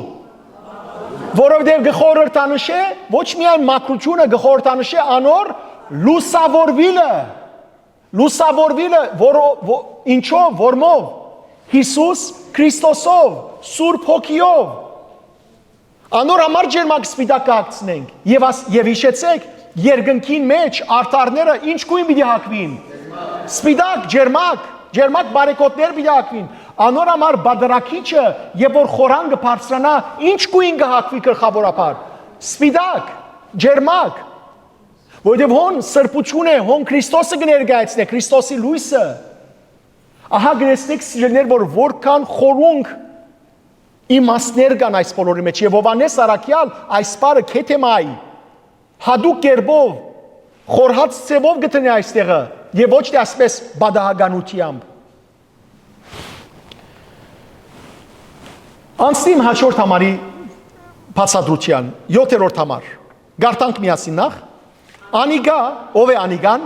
որովհետեւ կը խորհրդանշէ, ոչ միայն մաքրութիւնը, կը խորհրդանշէ անոր լուսաւորուիլը։ Լուսաւորուիլը որո-, ո-, ինչո՞վ, որմով։ Յիսուս Քրիստոսով, Սուրբ Հոգիով։ Անոր համար ջերմակ սպիտակ կ'ակցնենք։ Եւ աս-, եւ յիշեցէք, երկնքին մէջ արդարները ինչ գոյն պիտի հագուին։ Սպիտակ, ջերմակ, ջերմակ բարեկոթներ պիտի հագուին։ Անոր համար բادرակիչը, երբ որ խորան կը բարձրանայ, ինչ գոյն կը հագուի գլխաւորաբար։ Սպիտակ, ջերմակ։ Որովհետեւ հոն սրբութիւն է, հոն Քրիստոսը կը ներկայացնէ, Քրիստոսի լոյսը։ Ահա կը տեսնէք, սիրելիներ, որ որքան խորունկ իմաստներ կան այս բոլորի մեջ։ Եւ Յովհաննէս Առաքեալ այս պարը քեթեմայ, յատուկ կերպով, խորհած ձևով կը դնէ այստեղը, եւ ոչ թէ այսպես պատահականութեամբ։ Անցնիմ հաջորդ համարի բացատրութեան, յոթերորդ համար։ Կարդանք միասին նախ։ Անիկա, ո՞վ է անիկան,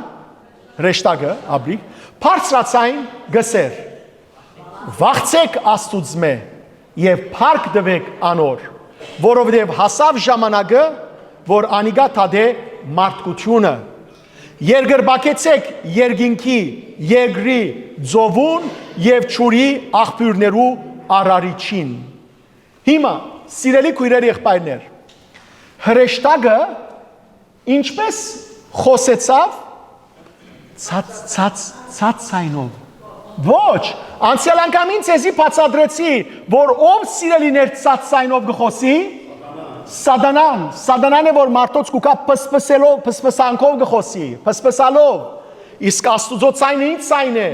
հրեշտակը, աբրի, բարձրաձայն կ'ըսէր. «Վախցէք Աստուծմէ եւ փառք տուէք անոր, որովհետեւ հասաւ ժամանակը, որ անիկա դատէ մարդկութիւնը։ Երկրպագեցէք երկինքի, երկրի, ծովուն եւ ջուրի աղբիւրներու արարիչին»։ Հիմա, սիրելի քոյրեր, եղբայրներ, հրեշտակը ինչպես խօսեցաւ ցած, ցած, ցած ձայնով։ Ոչ, անցեալ անգամ ինձ ձեզի բացատրեցի, որ ով, սիրելիներ, ցած ձայնով կը խօսի, Սատանան, Սատանան է, որ մարդոց կու գայ պսպսելով, պսպսանքով կը խօսի, պսպսալով։ Իսկ Աստուծոյ ձայնը ի՞նչ ձայն է։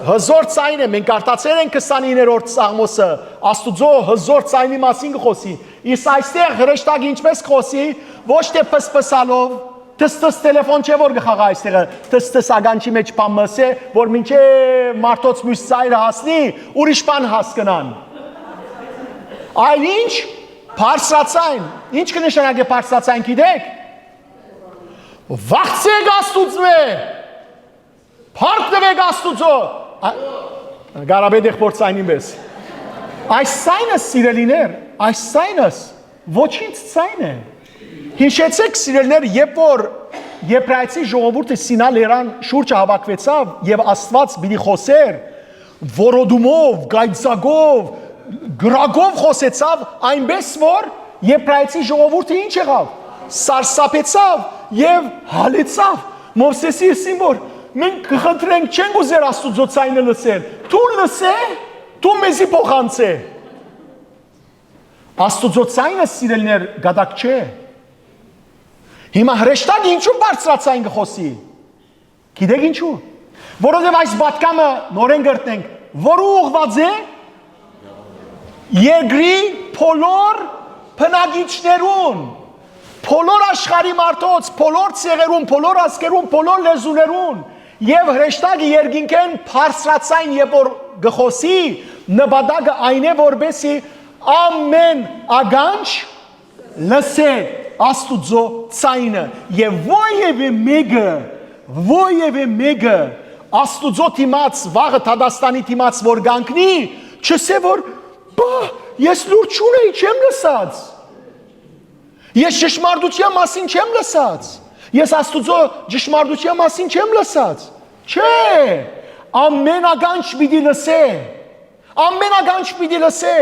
Հզօր ձայն է։ Մենք կարդացեր ենք քսանիններորդ Սաղմոսը, Աստուծոյ հզօր ձայնի մասին կը խօսի։ Իսկ այստեղ հրեշտակը ինչպես կը խօսի, ոչ թէ պսպսալով, թս-թս տելեֆոն չէ, որ կը խաղայ այստեղը, թս-թս ականջի մեջ բան մը ըսէ, որ մինչեւ մարդոց միւս ծայրը հասնի, ուրիշ բան հասկնան։ Այլ ինչ, բարձրաձայն, ինչ կը նշանակէ բարձրաձայն, գիտեք։ Վախցէք Աստուծմէ, փառք տուէք Աստուծոյ։ Ա-, Գարաբեդ եղբոր ձայնին պես։ Այս ձայնը, սիրելիներ, այս ձայնս ոչինչ ձայն է։ Յիշեցէք, սիրելիներ, երբ որ Եբրայեցի ժողովուրդը Սինա լերան շուրջը հաւաքուեցաւ եւ Աստուած պիտի խօսէր, որոտումով, կայծակով, կրակով խօսեցաւ, այնպես որ Եբրայեցի ժողովուրդը ինչ եղաւ, սարսափեցաւ եւ հալեցաւ Մովսէսի ըսին, որ մենք կը խնդրենք, չենք ուզեր Աստուծոյ ձայնը լսել, դուն լսէ, դուն մեզի փոխանցէ։ Աստուծոյ ձայնը, սիրելիներ, գատակ չէ։ Հիմա հրեշտակը ինչու բարձրաձայն կը խօսի։ Գիտեք ինչու։ Որովհետեւ այս պատգամը, նորէն կրկնենք, որու ուղղուած է, երկրի բոլոր բնակիչներուն, բոլոր աշխարհի մարդոց, բոլոր ցեղերուն, բոլոր ազգերուն, բոլոր լեզուներուն, եւ հրեշտակը երկինքէն բարձրաձայն երբ որ կը խօսի, նպատակը այն է, որպեսզի ամեն ականջ լսէ Աստուծոյ ձայնը, եւ որեւէ մէկը, որեւէ մէկը Աստուծոյ դիմաց, վաղը դատաստանի դիմաց որ կանգնի, չըսէ որ, բա, ես լուր չունեի, չեմ լսած։ Ես ճշմարտութեան մասին չեմ լսած։ Ես Աստուծոյ ճշմարտութեան մասին չեմ լսած։ Չէ, ամեն ականջ պիտի լսէ։ Ամեն ականջ պիտի լսէ։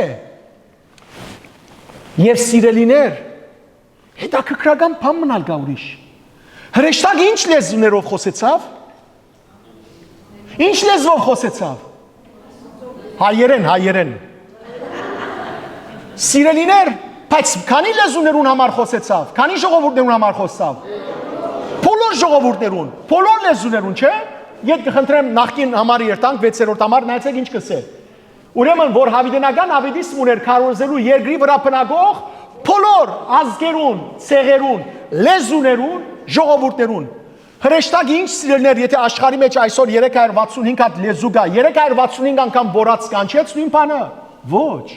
Եւ սիրելիներ, հետաքրքրական բան մնալ կա ուրիշ։ Հրեշտակը ինչ լեզուներով խօսեցաւ։ Ինչ լեզուով խօսեցաւ։ Հայերեն, հայերեն։ Սիրելիներ, բայց քանի լեզուներուն համար խօսեցաւ, քանի ժողովուրդներուն համար խօսեցաւ։ Բոլոր ժողովուրդներուն, բոլոր լեզուներուն, չէ՞։ Ետ կխնդրեմ նախկին համար երթանք, վեցերորդ համար, նայեցեք ինչ կսե։ Ուրեմն, որ Դաւիդենական Դաւիդի սմուներ քարոզելու երկրի վրայ բնակող բոլոր ազգերուն, ցեղերուն, լեզուներուն, ժողովուրդներուն։ Հրեշտակը ինչ, սիրելիներ, եթե աշխարհի մեջ այսօր երեք հարյուր վաթսուն հինգ հատ լեզու կայ, երեք հարյուր վաթսուն հինգ անգամ որած կանչեց նոյն բանը։ Ոչ։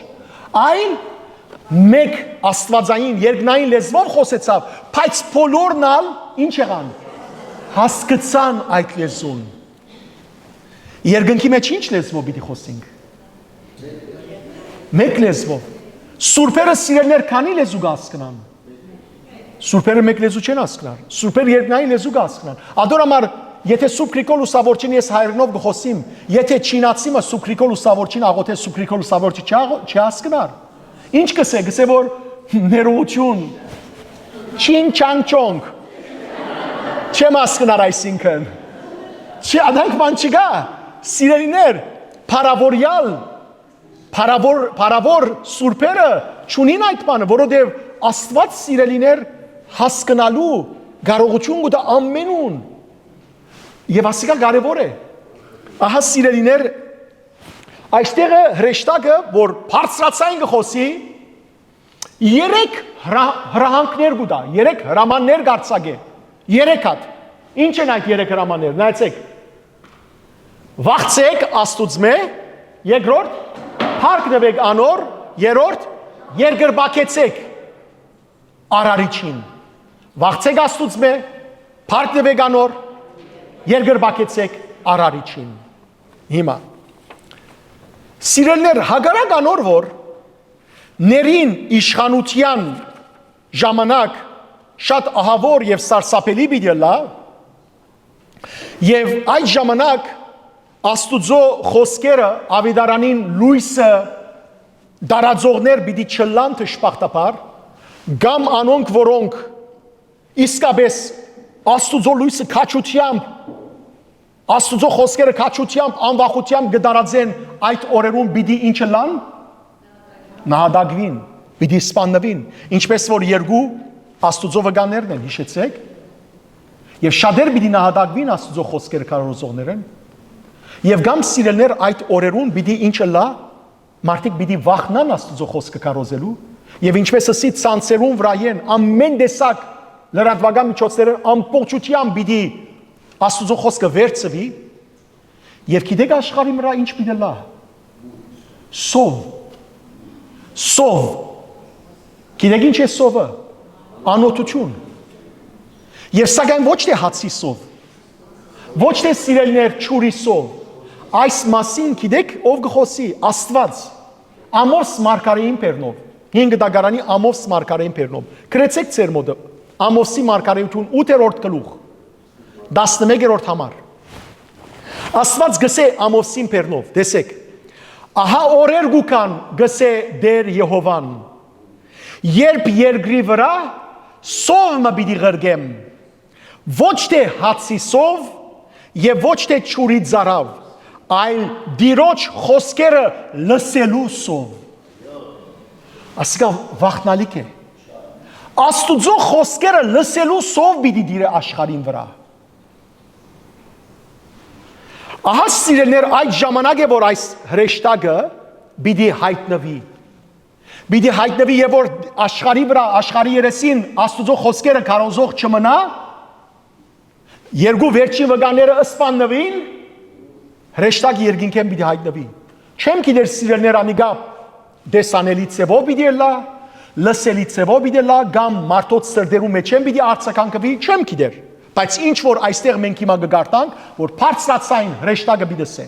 Այն մեկ աստուածային, երկնային լեզվով խօսեցաւ, բայց բոլորն ալ ինչ եղան։ Հասկցան այդ լեզուն։ Երկնքի մեջ ինչ լեզվով պիտի խօսենք։ Մեկ լեզվով։ Սուրբերը, սիրելիներ, քանի լեզու կ'հասկնան։ Սուրբերը մեկ լեզու չեն հասկնար։ Սուրբերը երկնային լեզու կ'հասկնան։ Ադոր համար Եթե Սուրբ Գրիգոր Լուսաւորչին ես հայերէնով կը խօսիմ, եթե չինացի մը Սուրբ Գրիգոր Լուսաւորչին աղօթէ, Սուրբ Գրիգոր Լուսաւորչի չի աղ-, չի հասկնար։ Ինչ կ'ըսէ, կ'ըսէ որ ներողութիւն, չին չան չոնք, չեմ հասկնար այսինքն, չի, ադանք բան չկա, սիրելիներ, փառաւորեալ, փառաւոր, փառաւոր սուրբերը չունին այդ բանը, որովհետեւ Աստուած սիրելիներ հասկնալու կարողութիւն կու տայ ամենուն, եւ ասիկա կարեւոր է։ Ահա սիրելիներ, այստեղը հրեշտակը, որ բարձրացային կը խօսի, երեք հրա-, հրահանգներ կու տայ, երեք հրամաններ կ'արձակէ, երեք հատ։ Ինչ են այդ երեք հրամաններ, նայեցէք։ Վախցէք Աստուծմէ, երկրորդ, փառք տուէք անոր, երրորդ, երկրպագեցէք արարիչին։ Վախցէք Աստուծմէ, փառք տուէք անոր, երկրպագեցէք արարիչին։ Հիմա, սիրելիներ, հակառակ անոր որ ներին իշխանութեան ժամանակ շատ ահաւոր եւ սարսափելի պիտի ըլլայ, եւ այդ ժամանակ Աստուծոյ խօսքերը աւետարանին լոյսը տարածողներ պիտի չըլլան դժբախտաբար, կամ անոնք, որոնք իսկապէս Աստուծոյ լոյսը քաջութեամբ, Աստուծոյ խօսքերը քաջութեամբ, անվախութեամբ կը տարածեն, այդ օրերուն պիտի ինչ ըլլան, նահատակուին, պիտի սպաննուին, ինչպէս որ երկու Աստուծոյ վկաներն են, յիշեցէք, եւ շատեր պիտի նահատակուին Աստուծոյ խօսքերը քարոզողներէն, եւ կամ սիրելիներ այդ օրերուն պիտի ինչ ըլլայ, մարդիկ պիտի վախնան Աստուծոյ խօսքը քարոզելու, եւ ինչպէս ըսի, ցանցերուն վրայէն, ամէն տեսակ լրատուական միջոցներէն ամբողջութեամբ պիտի Աստուծոյ խօսքը վերցուի, եւ գիտեք աշխարհի վրայ ինչ պիտի ըլլայ։ Սով։ Սով։ Գիտեք ինչ է սովը։ Անօթութիւն։ Եւ սակայն ոչ թէ հացի սով, ոչ թէ, սիրելիներ, ջուրի սով։ Այս մասին գիտեք ով կը խօսի, Աստուած։ Ամովս մարգարէին բերնով, հինգ դագարանի Ամովս մարգարէին բերնով, գրեցէք ձեր մօտը, Ամովսի մարգարէութիւն, ութերորդ գլուխ, տասնմեկերորդ համար։ Աստուած գսէ Ամովսին բերնով, տեսէք, ահա օրեր կու գան, գսէ Տէր Եհովան, երբ երկրի վրայ սով մը պիտի ղրկեմ, ոչ թէ հացի սով եւ ոչ թէ ջուրի ծարաւ, այլ Տիրոջ խօսքերը լսելու սով։ Ասիկա վախնալիք է։ Աստուծոյ խօսքերը լսելու սով պիտի տիրէ աշխարհին վրայ։ Ահա, սիրելիներ, այդ ժամանակ է, որ այս հրեշտակը պիտի յայտնուի։ Պիտի յայտնուի, եւ որ աշխարհի վրայ, աշխարհի երեսին Աստուծոյ խօսքերը քարոզող չմնայ, երկու վերջին վկաները սպաննուին, հրեշտակը երկնքէն պիտի յայտնուի։ Չեմ գիտեր, սիրելիներ, անիկա տեսանելի ձեւով պիտի ըլլայ, լսելի ձեւով պիտի ըլլայ, կամ մարդոց սրտերու մէջէն պիտի արձագանքուի, չեմ գիտեր։ Բայց ինչ որ այստեղ մենք հիմա կը կարդանք, որ բարձրացային հրեշտակը պիտի ըսէ։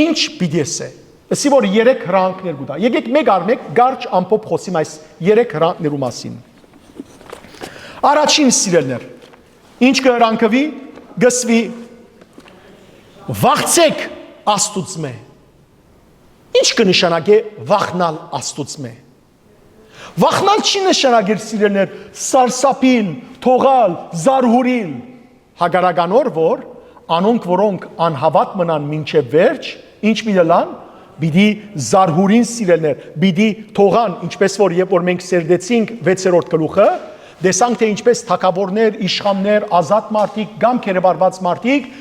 Ինչ պիտի ըսէ։ Ըսի որ երեք հրահանգներ կու տայ։ Եկեք, մեկ առ մեկ, կարճ ամփոփ խօսիմ այս երեք հրահանգներու մասին։ Առաջին, սիրելիներ, ինչ կը հրահանգուի, կ'ըսուի. «Վախցէք Աստուծմէ»։ Ինչ կը նշանակէ վախնալ Աստուծմէ։ Վախնալ չի նշանակեր, սիրելիներ, սարսափիլ, թողալ, զարհուրիլ, հակառակ անոր որ անոնք, որոնք անհաւատ մնան մինչեւ վերջ, ինչ պիտի ըլլան, պիտի զարհուրին, սիրելիներ, պիտի թողան, ինչպէս որ երբ որ մենք սերտեցինք վեցերորդ գլուխը, տեսանք թէ ինչպէս թագաւորներ, իշխաններ, ազատ մարդիկ կամ գերեվարուած մարդիկ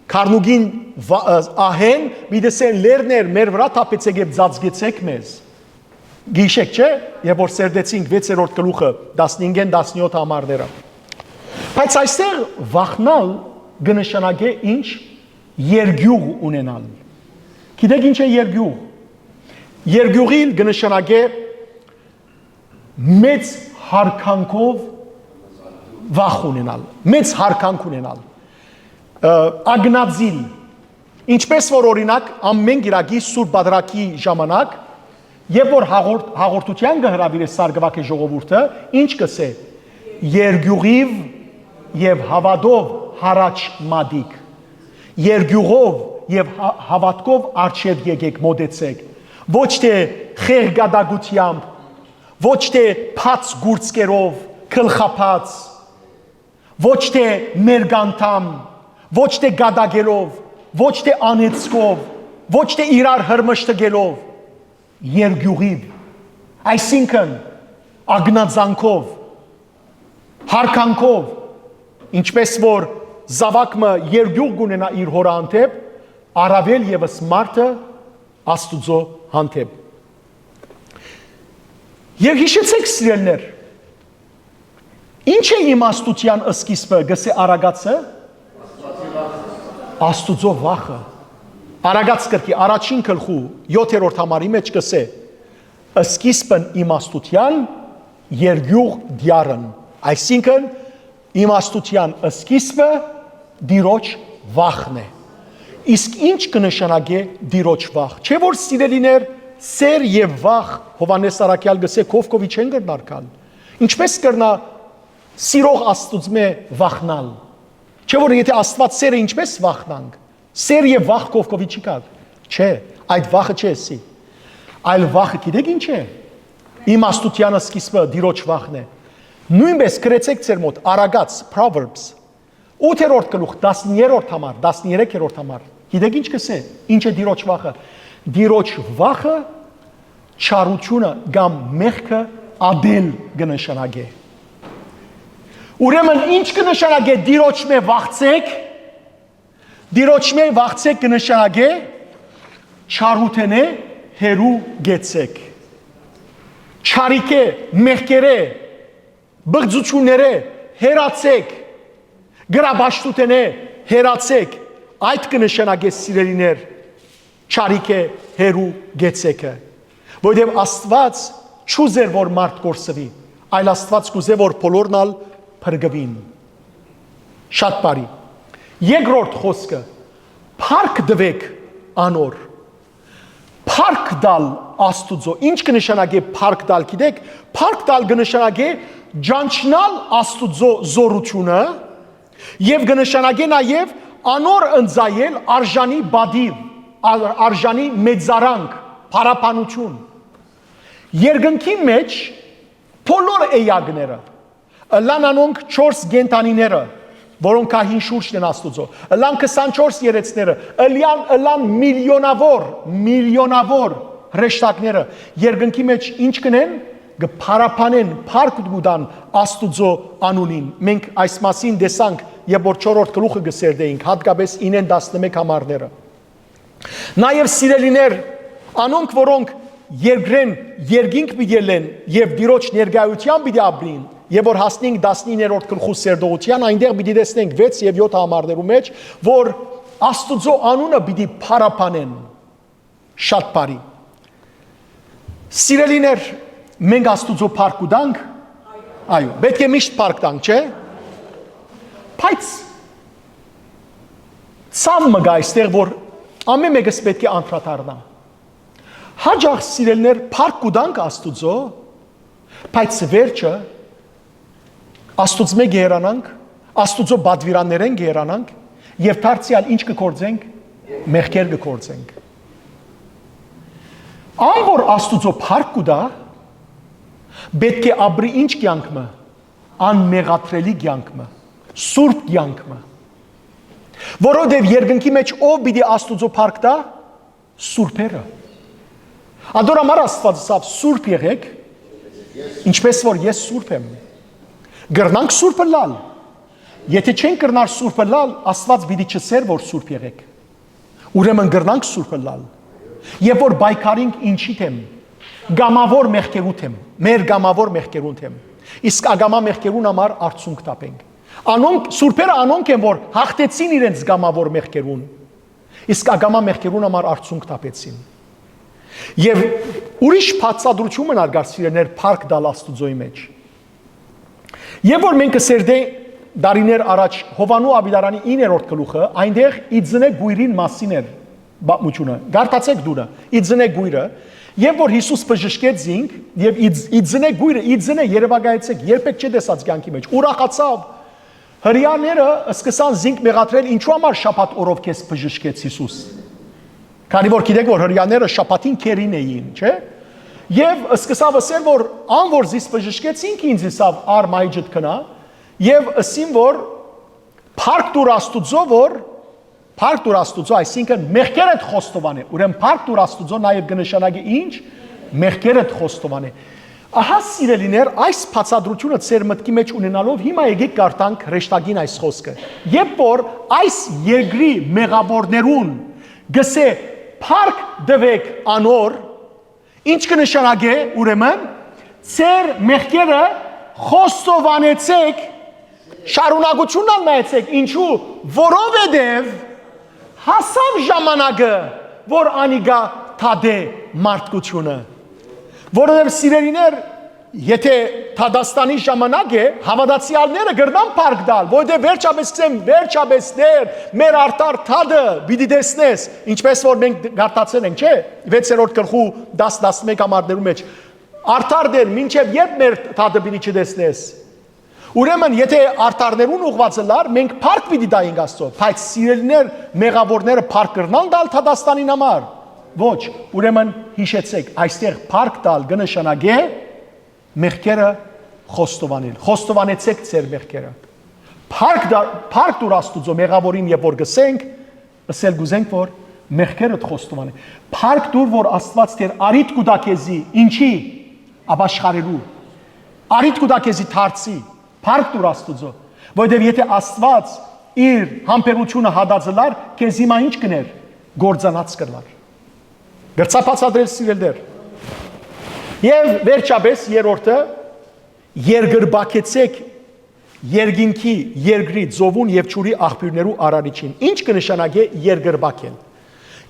քարնուկին վա-, ը, ահեն պիտի ըսեն. «Լեռներ, մեր վրայ թափեցէք եւ ծածկեցէք մեզ»։ Գիշեք չէ, երբ որ սերտեցինք վեցերորդ գլուխը, տասնհինգէն տասնյոթ համարները։ Բայց այստեղ վախնալ կը նշանակէ ինչ, երկյուղ ունենալ։ Գիտեք ինչ է երկյուղ։ Երկյուղիլ կը նշանակէ մեծ հարգանքով վախ ունենալ, մեծ հարգանք ունենալ, ը, ագնածիլ, ինչպես որ, օրինակ, ամեն գիրակի Սուրբ Պատրակի ժամանակ, երբ որ հաղորդ-, հաղորդութեան կը հրավիրէ Սարգուակի ժողովուրդը, ինչ կ'ըսէ. «Երկյուղիւ եւ հաւատով յառաջ մատիկ։ Երկիւղով եւ հա-, հաւատքով առջեւ եկեք, մօտեցեք։ Ոչ թէ խեղկատակութեամբ, ոչ թէ բաց կուրծքերով, գլխաբաց, ոչ թէ մերկանդամ, ոչ թէ կատակելով, ոչ թէ անեծքով, ոչ թէ իրար հրմշտկելով, երկիւղիւ, այսինքն՝ ակնածանքով, յարգանքով, ինչպէս որ զաւակ մը երկիւղ կ'ունենայ իր հօրը հանդէպ, առաւել եւս մարդը Աստուծոյ հանդէպ։ Եւ յիշեցէք, սիրելիներ, ի՞նչ է իմաստութեան սկիզբը, կ'ըսէ Արագածը։ Աստուծոյ վախը։ Արագած կրկի առաջին գլխու յոթերորդ համարի մէջ կ'ըսէ. «Սկիզբն իմաստութեան, երկիւղ տիարն»։ Այսինքն՝ իմաստութեան սկիզբը Տիրոջ վախն է։ Իսկ ի՞նչ կը նշանակէ Տիրոջ վախ։ Չէ՞ որ, սիրելիներ, սէր եւ վախ, Յովհաննէս Առաքեալ կ'ըսէ, քովքովի չեն կրնար գալ։ Ինչպէս կրնայ սիրող Աստուծմէ վախնալ։ Չէ՞ որ, եթէ Աստուած սէր է, ինչպէս վախնանք։ Սէր եւ վախ քովքովի չի գար։ Չէ, այդ վախը չէ սի։ Այլ վախը գիտեք ի՞նչ է։ Իմաստութեան սկիզբը Տիրոջ վախն է։ Նոյնպէս գրեցեք ձեր մօտ Արագած, Proverbs, ութերորդ գլուխ, տասներորդ համար, տասներեքերորդ համար։ Գիտեք ի՞նչ կ'ըսէ, ի՞նչ է Տիրոջ վախը։ Տիրոջ վախը չարութիւնը կամ մեղքը ատել կը նշանակէ։ Ուրեմն ի՞նչ կը նշանակէ Տիրոջմէ վախցէք։ Տիրոջմէ վախցէք կը նշանակէ չարութենէ հեռու գեցեք։ Չարիքէ, մեղքերէ, բղծութիւններէ հեռացեք, գրաբաշխութենէ հեռացեք, այդ կը նշանակէ, սիրելիներ, չարիքէ հեռու գեցեքը, որովհետեւ Աստուած չուզեր, որ մարդ կորսուի, այլ Աստուած կ'ուզէ, որ բոլորն ալ փրկուին։ Շատ բարի։ Երկրորդ խօսքը. «Փառք տուէք անոր»։ Փառք տալ Աստուծոյ։ Ի՞նչ կը նշանակէ փառք տալ, գիտեք, փառք տալ կը նշանակէ ճանչնալ Աստուծոյ զօրութիւնը եւ կը նշանակէ նաեւ անոր ընծայել արժանի պատիւ, ար-, արժանի մեծարանք, փառաբանութիւն։ Երկնքի մէջ բոլոր էակները, ըլլան անոնք չորս կենդանիները, որոնք գահին շուրջն են Աստուծոյ, ըլլան քսանչորս երեցները, ըլլան, ըլլան միլիոնաւոր, միլիոնաւոր հրեշտակները երկնքի մէջ ի՞նչ կ'ընեն, կը փառաբանեն, փառք կու տան Աստուծոյ անունին։ Մենք այս մասին տեսանք, երբ որ չորրորդ գլուխը կը սերտէինք, յատկապէս իննէն տասնմէկ համարները։ Նաեւ, սիրելիներ, անոնք, որոնք երկրէն երկինք պիտի ելլեն եւ Տիրոջ ներկայութեան պիտի ապրին, եւ որ հասնենք տասիններորդ գլխու սերտողութեան, այնտեղ պիտի տեսնենք վեց եւ յոթ համարներու մէջ, որ Աստուծոյ անունը պիտի փառաբանեն։ Շատ բարի։ Սիրելիներ, մենք Աստուծոյ փառք կու տանք։ Այո, պէտք է միշտ փառք տանք, չէ՞։ Բայց ցաւ մը կայ այստեղ, որ ամեն մեկս պէտք է անդրադառնայ։ Հաճախ, սիրելիներ, փառք կու տանք Աստուծոյ, բայց վերջը Աստուծմէ կը հեռանանք, Աստուծոյ պատուիրաններէն կը հեռանանք եւ դարձեալ ի՞նչ կը գործենք, մեղքեր կը գործենք։ Ան որ Աստուծոյ փառք կու տայ, պէտք է ապրի ի՞նչ կեանք մը, անմեղադրելի կեանք մը, սուրբ կեանք մը, որովհետեւ երկնքի մէջ ով պիտի Աստուծոյ փառք տայ, սուրբերը։ Ատոր համար Աստուած ըսաւ. «Սուրբ եղեք, ինչպես որ ես սուրբ եմ»։ Կրնանք սուրբ ըլլալ։ Եթէ չենք կրնար սուրբ ըլլալ, Աստուած պիտի չըսէր, որ սուրբ եղեք։ Ուրեմն կրնանք սուրբ ըլլալ։ Եւ որ պայքարինք ինչի թեմ, կամաւոր մեղքերու թեմ, մեր կամաւոր մեղքերուն թեմ, իսկ ակամայ մեղքերուն համար արցունք թափենք։ Անոնք, սուրբերը անոնք են, որ հաղթեցին իրենց կամաւոր մեղքերուն, իսկ ակամայ մեղքերուն համար արցունք թափեցին։ Եւ ուրիշ բացատրութիւն մը ալ կար, սիրելիներ, փառք տալ Աստուծոյ մէջ։ Եւ որ մենք կը սերտէ տարիներ առաջ Յովհաննու աւետարանի իններորդ գլուխը, այնտեղ Իծնե գոյրին մասին էր պատմութիւնը։ Կարդացեք դուքը, Իծնե գոյրը, եւ որ Յիսուս բժշկեց զինք, եւ Իծ-, Իծնե գոյրը, Իծնե, երեւակայեցեք, երբեք չէ տեսած կեանքի մէջ, ուրախացաւ, Հրեաները սկսան զինք մեղադրել, ինչու համար շաբաթ օրով քեզ բժշկեց Յիսուս։ Քանի որ գիտեք, որ հրեաները շաբաթին գերին էին, չէ՞։ Եւ սկսաւ ըսել, որ ան որ զիս բժշկեց, ինք ինձ ըսաւ, «Առ մայջդ գնա», եւ ըսին, որ փառք տուր Աստուծոյ, որ փառք տուր Աստուծոյ, այսինքն՝ մեղքերդ խոստովանէ։ Ուրեմն փառք տուր Աստուծոյ նաեւ կը նշանակէ ինչ։ Մեղքերդ խոստովանէ։ Ահա, սիրելիներ, այս բացատրությունը ձեր մտքի մեջ ունենալով, հիմա եկեք կարդանք հրեշտակին այս խօսքը։ Երբ որ այս երկրի մեղաւորներուն գսէ, «Փառք տուէք անոր», ինչ կը նշանակէ, ուրեմն, ձեր մեղքերը խոստովանեցէք, շարունակությունն ալ նայեցէք, ինչու, որովհետեւ հասաւ ժամանակը, որ անիկա դատէ մարդկությունը։ Որովհետեւ, սիրելիներ, եթե դատաստանի ժամանակ է, հաւատացեալները կրնան փառք տալ, որովհետեւ վերջապէս կ'ըսեն, «Վերջապէս, Տէր, մեր արդար դատը պիտի տեսնես», ինչպես որ մենք կարդացել ենք, չէ՞, վեցերորդ գլխու տաս, տասնմեկ համարներու մեջ։ «Արդար Տէր, մինչեւ ե՞րբ մեր դատը պիտի չտեսնես»։ Ուրեմն, եթե արդարներուն ուղղուած ըլլար, մենք փառք պիտի տայինք Աստծո, բայց, սիրելիներ, մեղաւորները փառք կրնան տալ դատաստանին համար։ Ոչ, ուրեմն յիշեցեք, այստեղ փառք տալ կը նշանակէ մեղքերը խոստովանել։ Խոստովանեցեք ձեր մեղքերը։ Փառք դա-, փառք տուր Աստուծո մեղաւորին, երբ որ գսենք, ըսել գուզենք, որ մեղքերդ խոստովանէ։ Փառք տուր, որ Աստված Տեր արիթ կու տայ քեզի, ինչի, ապաշխարելու։ Արիթ կու տայ քեզի դարձի, փառք տուր Աստուծո, որովհետև եթե Աստված իր համբերությունը հատած ըլար, քեզ հիմա ինչ կներ, գործանած կըլար։ Գրցա բացատրել, սիրելիներ։ Եվ վերջապես, երրորդը, երկրպագեցեք երկինքի, երկրի, ծովուն և ջուրի աղբիւրներու արարիչին։ Ինչ կը նշանակէ երկրպագել։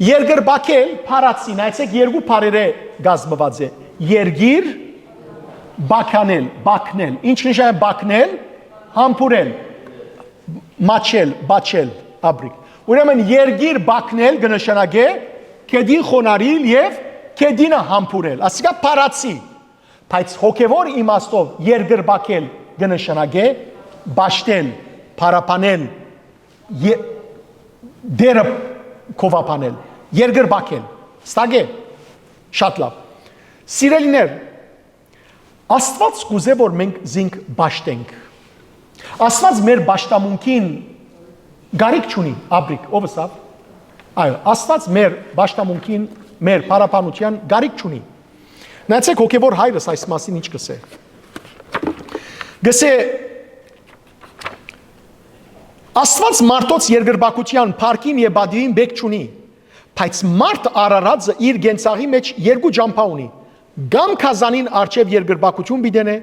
Երկրպագել, փարացի, նայեցեք, երկու բառերէ կազմուած է. երկիր, պագանել, պագնել։ Ինչ կը նշանակէ պագնել, համբուրել, մաչել, պաչել, աբրիկ։ Ուրեմն երկիր պագնել կը նշանակէ գետին խոնարհիլ և գետինը համբուրել, ասիկա փարացի։ Բայց հոգևոր իմաստով երկրպագել կը նշանակէ պաշտել, փարաբանել, ե-, դերը գովաբանել, երկրպագել։ Ստագ է։ Շատ լավ։ Սիրելիներ, Աստված կուզէ, որ մենք զինք պաշտենք։ Աստված մեր պաշտամունքին կարիք չունի, աբրիկ, ով ըսաւ։ Այո, Աստված մեր պաշտամունքին, մեր փարաբանության կարիք չունի։ Նայեցեք, հոգևոր հայրս այս մասին ինչ կսե։ Կսե. «Աստված մարդոց երկրպագության, փառքին և պատիվին պէք չունի, բայց մարդ արարածը իր կենցաղի մեջ երկու ճամբայ ունի. կամ գազանին առջեւ երկրպագություն պիտի դնէ,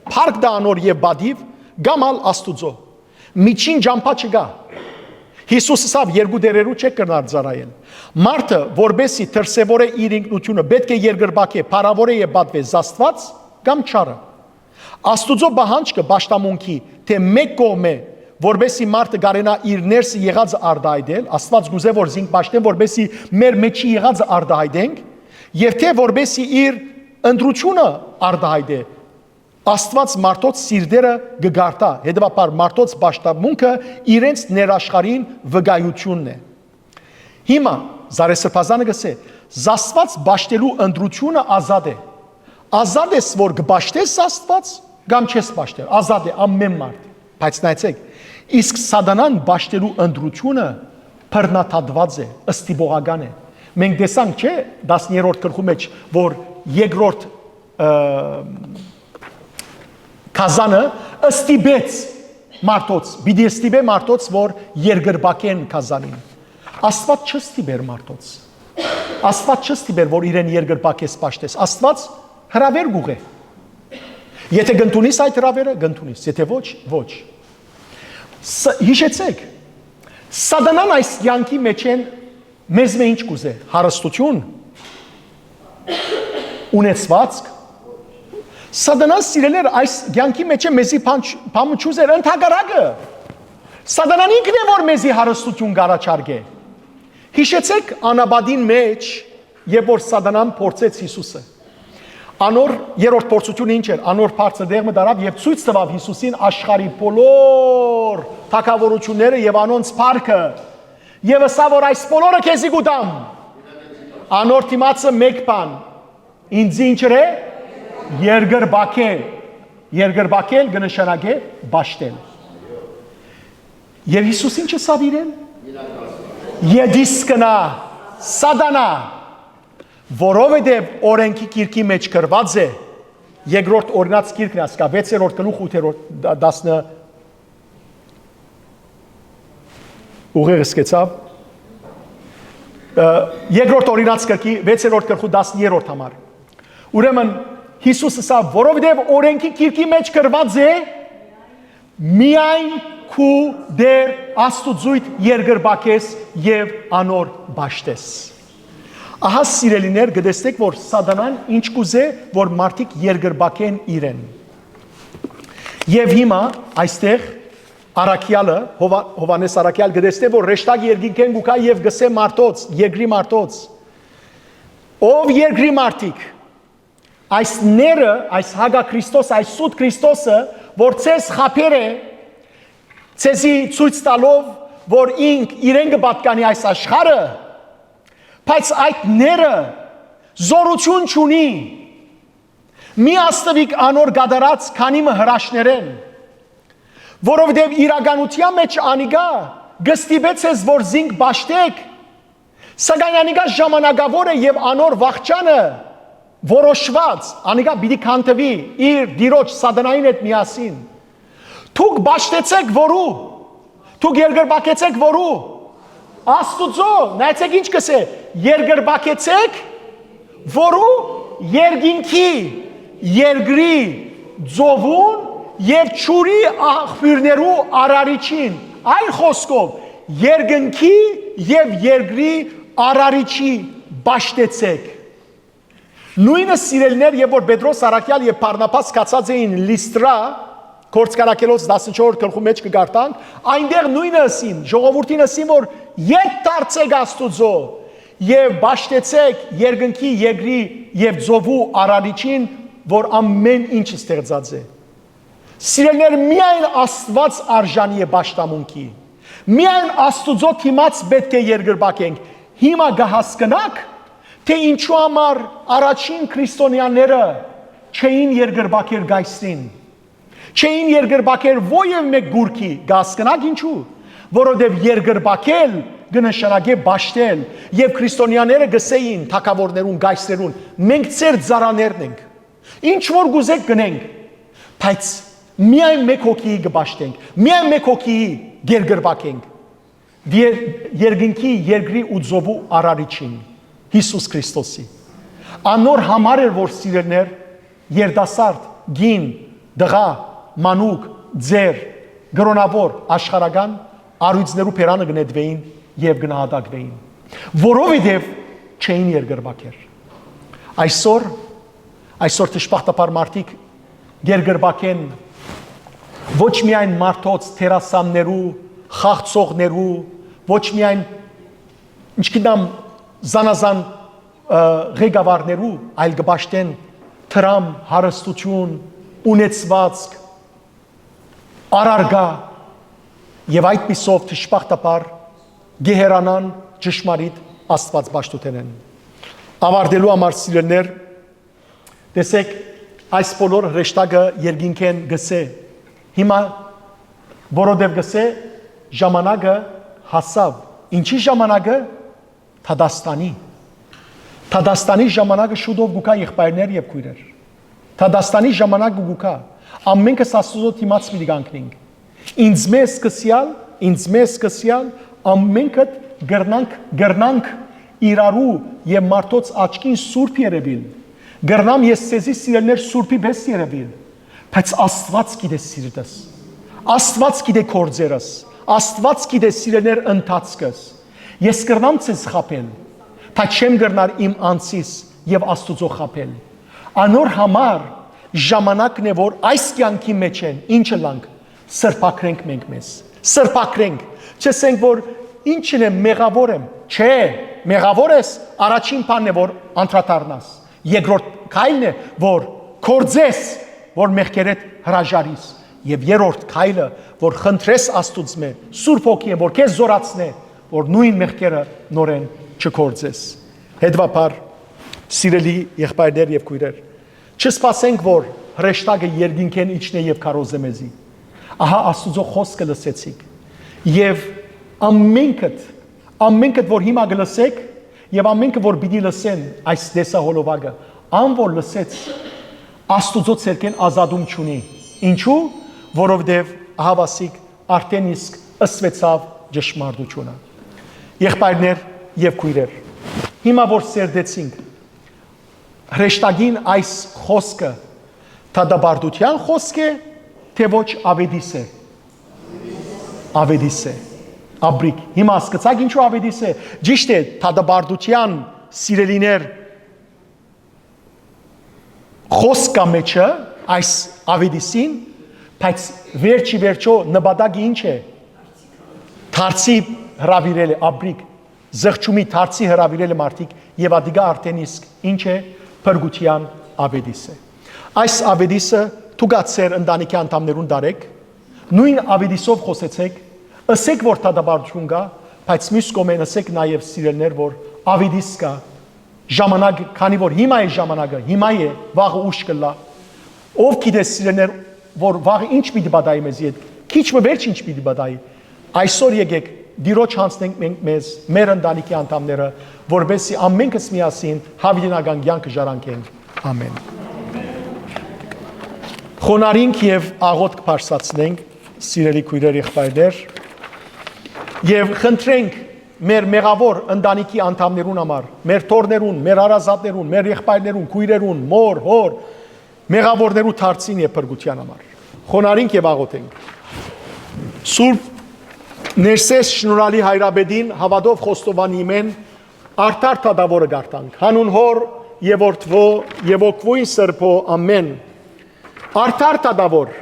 փառք տայ անոր և պատիվ, կամ ալ Աստուծո։ Միջին ճամբայ չկայ»։ Յիսուս ըսաւ. «Երկու տէրերու չէք կրնար ծառայել»։ Մարդը, որպեսզի դրսեւորէ իր ինքնությունը, պէտք է երկրպագէ, փառաւորէ և պատուէ զաստուած կամ չարը։ Աստուծո պահանջքը պաշտամունքի թէ մէկ կողմէ, որպեսզի մարդը կարենայ իր ներսը եղածը արտայայտել, Աստված կուզէ, որ զինք պաշտեն, որպեսզի մեր մեջի եղածը արտայայտենք, և թէ որպեսզի իր ընտրությունը արտայայտէ, Աստված մարդոց սիրտերը կը գարտայ, հետևաբար մարդոց պաշտամունքը իրենց ներաշխարհին վկայությունն է։ Հիմա Զարե Սրբազանը կսե. «Զաստուած պաշտելու ընտրությունը ազատ է»։ Ազատ ես, որ կպաշտես Աստված կամ չես պաշտել, ազատ է ամեն մարդ։ Բայց նայեցեք, իսկ սատանան պաշտելու ընտրությունը բռնադատուած է, ստիպողական է։ Մենք տեսանք, չէ՞, տասներորդ գլխու մեջ, որ երկրորդ, ը, գազանը ստիպեց մարդոց, պիտի ստիպէ մարդոց, որ երկրպագեն գազանին։ Աստված չստիպեր մարդոց։ Աստված չստիպեր, որ իրեն երկրպագես պաշտես։ Աստված հրավեր կուղղէ։ Եթե կընդունիս այդ հրավերը, կընդունիս, եթե ոչ, ոչ։ Ս-, հիշեցեք, սատանան այս կյանքի մեջ են մեզմէ ինչ կուզէ, հարստություն, ունեցվածք։ Սատանան, սիրելիներ, այս կյանքի մեջ է մեզի փանչ-, փամը չուզեր, ընդհակառակը։ Սատանան ինքն է, որ մեզի հարստություն կառաջարկէ։ Հիշեցեք անապատին մեջ, երբ որ սատանան փորձեց Յիսուսը։ Անոր երրորդ փորձութիւնը ի՞նչ էր։ Անոր բարձր տեղ մը դարաւ եւ ցոյց տուաւ Յիսուսին աշխարհի բոլոր թագաւորութիւնները եւ անոնց փառքը, եւ ըսաւ որ այս բոլորը քեզի կու տամ։ Անոր դիմացը մէկ բան. «Ինձ ի՞նչ ըրէ»։ «Երկրպագէ»։ Երկրպագել կը նշանակէ պաշտել։ Եւ Յիսուս ի՞նչ ըսաւ իրեն։ «Ետիս գնա, Սատանա, որովհետեւ օրէնքի գիրքի մեջ գրուած է»։ Երկրորդ օրինաց գիրքն է, ասկա վեցերորդ գլուխ ութերորդ, դա-, տասնը, ուղիղ սկեցաւ։ Ը, երկրորդ օրինաց գրքի վեցերորդ գլխու տասներորդ համար։ Ուրեմն Յիսուս ըսաւ, որովհետեւ օրէնքի գիրքի մեջ գրուած է. «Միայն քու Տէր Աստուծոյդ երկրպագես եւ անոր պաշտես»։ Ահա, սիրելիներ, կը տեսնեք, որ Սատանան ինչ կուզէ, որ մարդիկ երկրպագեն իրեն։ Եւ հիմա այստեղ Առաքեալը, Հովա-, Յովհաննէս Առաքեալ կը տեսնէ, որ հրեշտակ երկինքէն կու գայ եւ կ'ըսէ մարդոց, երկրի մարդոց. «Ով երկրի մարդիկ, այս ները, այս հակա Քրիստոսը, այս սուտ Քրիստոսը, որ ձեզ խաբեր է, ձեզի ցոյց տալով, որ ինք իրեն կը պատկանի այս աշխարհը, բայց այդ ները զօրութիւն չունի։ Մի աստուիկ անոր կատարած քանի մը հրաշներէն, որովհետեւ իրականութեան մեջ անիկա կը ստիպէ ձեզ, որ զինք պաշտէք, սակայն անիկա ժամանակաւոր է եւ անոր վախճանը որոշուած, անիկա պիտի քանդուի իր տիրոջ Սատանային հետ միասին։ Դուք պաշտեցեք որու, դուք երկրպագեցեք որու, Աստուծոյ, նայեցեք ինչ կ'ըսէ. «Երկրպագեցեք որու, երկինքի, երկրի, ծովուն եւ ջուրի աղբիւրներու արարիչին»։ Այլ խօսքով, երկնքի եւ երկրի արարիչի պաշտեցեք։ Նոյնը, սիրելիներ, երբ որ Պետրոս Առաքեալ եւ Բարնաբաս գացած էին Լիստրա, Գործք առաքելոց տասնչորս գլխու մեջ կը կարդանք, այնտեղ նոյնը ըսին, ժողովուրդին ըսին, որ ետ դարձեք Աստուծոյ եւ պաշտեցեք երկնքի, երկրի եւ ծովու արարիչին, որ ամէն ինչ ստեղծած է։ Սիրելիներ, միայն Աստուած արժանի է պաշտամունքի։ Միայն Աստուծոյ դիմաց պէտք է երկրպագենք։ Հիմա կը հասկնաք, թէ ինչու համար առաջին քրիստոնեաները չէին երկրպագեր կայսրին, չէին երկրպագեր ովեւ մէկ գուրքի, կը հասկնաք ինչու, որովհետեւ երկրպագել կը նշանակէ պաշտել, եւ քրիստոնեաները կ'ըսէին թագաւորներուն, կայսրերուն. «Մենք ձեր ծառաներն ենք, ինչ որ կ'ուզէք կ'ընենք, բայց միայն մէկ հոգիի կը պաշտենք, միայն մէկ հոգիի կ'երկրպագենք, եր-, երկնքի, երկրի ու ծովու արարիչին, Յիսուս Քրիստոսի»։ Անոր համար էր, որ, սիրելիներ, երիտասարդ, կին, տղայ, մանուկ, ծեր, կրօնաւոր, աշխարհական առոյցներու բերանը կը նետուէին եւ կը նահատակուէին, որովհետեւ չէին երկրպագեր։ Այսօր, այսօր դժբախտաբար մարդիկ երկրպագեն ոչ միայն մարդոց, դերասաններու, խաղցողներու, ոչ միայն ինչքան ամ զանազան, ը, ղեկավարներու, այլ կը պաշտեն դրամ, հարստութիւն, ունեցուածք, առարկայ, եւ այդպիսով դժբախտաբար կը հեռանան ճշմարիտ Աստուած պաշտութենէն։ Աւարտելու համար, սիրելիներ, տեսեք, այս բոլոր հրեշտակը երկինքէն կ'ըսէ։ Հիմա, որովհետեւ կ'ըսէ, ժամանակը հասաւ։ Ինչի ժամանակը։ Դատաստանի։ Դատաստանի ժամանակը շուտով կու գայ, եղբայրներ եւ քոյրեր։ Դատաստանի ժամանակը կու գայ։ Ամենքս Աստուծոյ դիմաց պիտի կանգնենք։ Ինձ մեզ սկսեալ, ինձ մեզ սկսեալ, ամենքդ կրնանք, կրնանք իրարու եւ մարդոց աչքին սուրբ երեւիլ։ Կրնամ ես ձեզի, սիրելիներ, սուրբի պես երեւիլ, բայց Աստուած գիտէ սիրտս, Աստուած գիտէ գործերս, Աստուած գիտէ, սիրելիներ, ընթացքս։ Ես կրնամ ձեզ խաբել, բայց չեմ կրնար իմ անձիս եւ Աստուծոյ խաբել։ Անոր համար ժամանակն է, որ այս կեանքի մեջ են, ինչ ըլլանք, սրբագրենք մենք մեզ։ Սրբագրենք։ Չ'ըսենք, որ ինչն է, մեղաւոր եմ։ Չէ, մեղաւոր ես, առաջին բանն է, որ անդրադառնաս։ Երկրորդ քայլն է, որ գործես, որ մեղքերդ հրաժարիս։ Եւ երրորդ քայլը, որ խնդրես Աստուծմէ, Սուրբ Հոգիէն, որ քեզ զորացնէ, որ նոյն մեղքերը նորէն չգործես։ Հետեւաբար, սիրելի եղբայրներ եւ քոյրեր, չսպասենք, որ հրեշտակը երկինքէն իջնէ եւ քարոզէ մեզի։ Ահա Աստուծոյ խօսքը լսեցիք, եւ ամենքդ, ամենքդ, որ հիմա կը լսեք, եւ ամենքը, որ պիտի լսեն այս տեսահոլովակը, ան որ լսեց, Աստուծոյ ցերկէն ազատում չունի։ Ինչու՞, որովհետեւ ահաւասիկ արդէն իսկ ըսուեցաւ ճշմարտութիւնը։ Եղբայրներ եւ քոյրեր, հիմա որ սերտեցինք, հրեշտակին այս խօսքը դատապարտութեան խօսք է, թէ ոչ, աւետիս է։ Աւետիս է։ Աբրիկ, հիմա հասկցաք ինչու աւետիս է։ Ճիշդ է, դատապարտութեան, սիրելիներ, խօսք կայ մեջը, այս աւետիսին, բայց վերջի վերջոյ նպատակը ինչ է։ Դարձի հրաւիրել է, աբրիկ, զղջումի դարձի հրաւիրել է մարդիկ, եւ ատիկա արդէն իսկ ինչ է, փրկութեան աւետիս է։ Այս աւետիսը դուք ա ձեր ընտանիքի անդամներուն դարէք, նոյն աւետիսով խօսեցէք, ըսէք որ դատապարտութիւն կայ, բայց միւս կողմէն ըսէք նաեւ, սիրելիներ, որ աւետիս կայ, ժամանակ, քանի որ հիմա է ժամանակը, հիմա է, վաղը ուշ կ'ըլլայ։ Ով գիտէ, սիրելիներ, որ վաղը ինչ պիտի պատահի մեզի հետ, քիչ մը վերջ ինչ պիտի պատահի։ Այսօր եկեք, Տիրոջ յանձնենք մենք մեզ, մեր ընտանիքի անդամները, որպեսզի ամենքս միասին յաւիտենական կեանքը ժառանգենք։ Ամէն։ Խոնարհինք եւ աղօթք բարձրացնենք, սիրելի քոյրեր, եղբայրներ, եւ խնդրենք մեր մեղաւոր ընտանիքի անդամներուն համար, մեր թոռներուն, մեր հարազատներուն, մեր եղբայրներուն, քոյրերուն, մօր, հօր, մեղաւորներու դարձին եւ փրկութեան համար։ Խոնարհինք եւ աղօթենք։ Սուրբ Ներսես շնորհալի հայրապետին հաւատով խոստովանի մեն արդար դատաւորը գարտանք։ Հանուն Հօր եւ Որդւոյ եւ Հոգւոյն Սրբոյ, ամէն։ Արդար դատաւոր,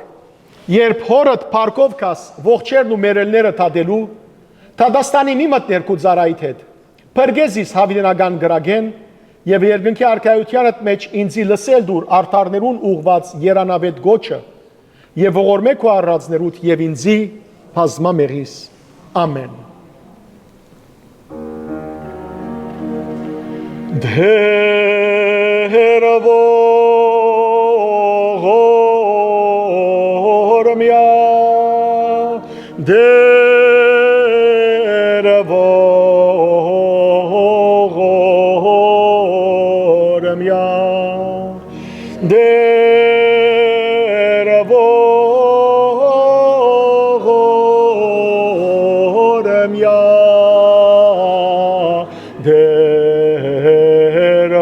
երբ Հօրդ փառքով գաս ողջերն ու մեռելները դատելու, դատաստանի մի մտներ քու ծառայիդ հետ։ Փրկե զիս յաւիտենական կրակէն եւ երկնքի արքայութեանդ մէջ ինծի լսել տուր արդարներուն ուղղուած երանաւէտ կոչը, եւ ողորմէ քու արարածներուդ եւ ինծի բազմամեղիս։ Ամէն։ Դեր ողորմեա, Դեր ողորմեա, Դեր ողորմեա, Դեր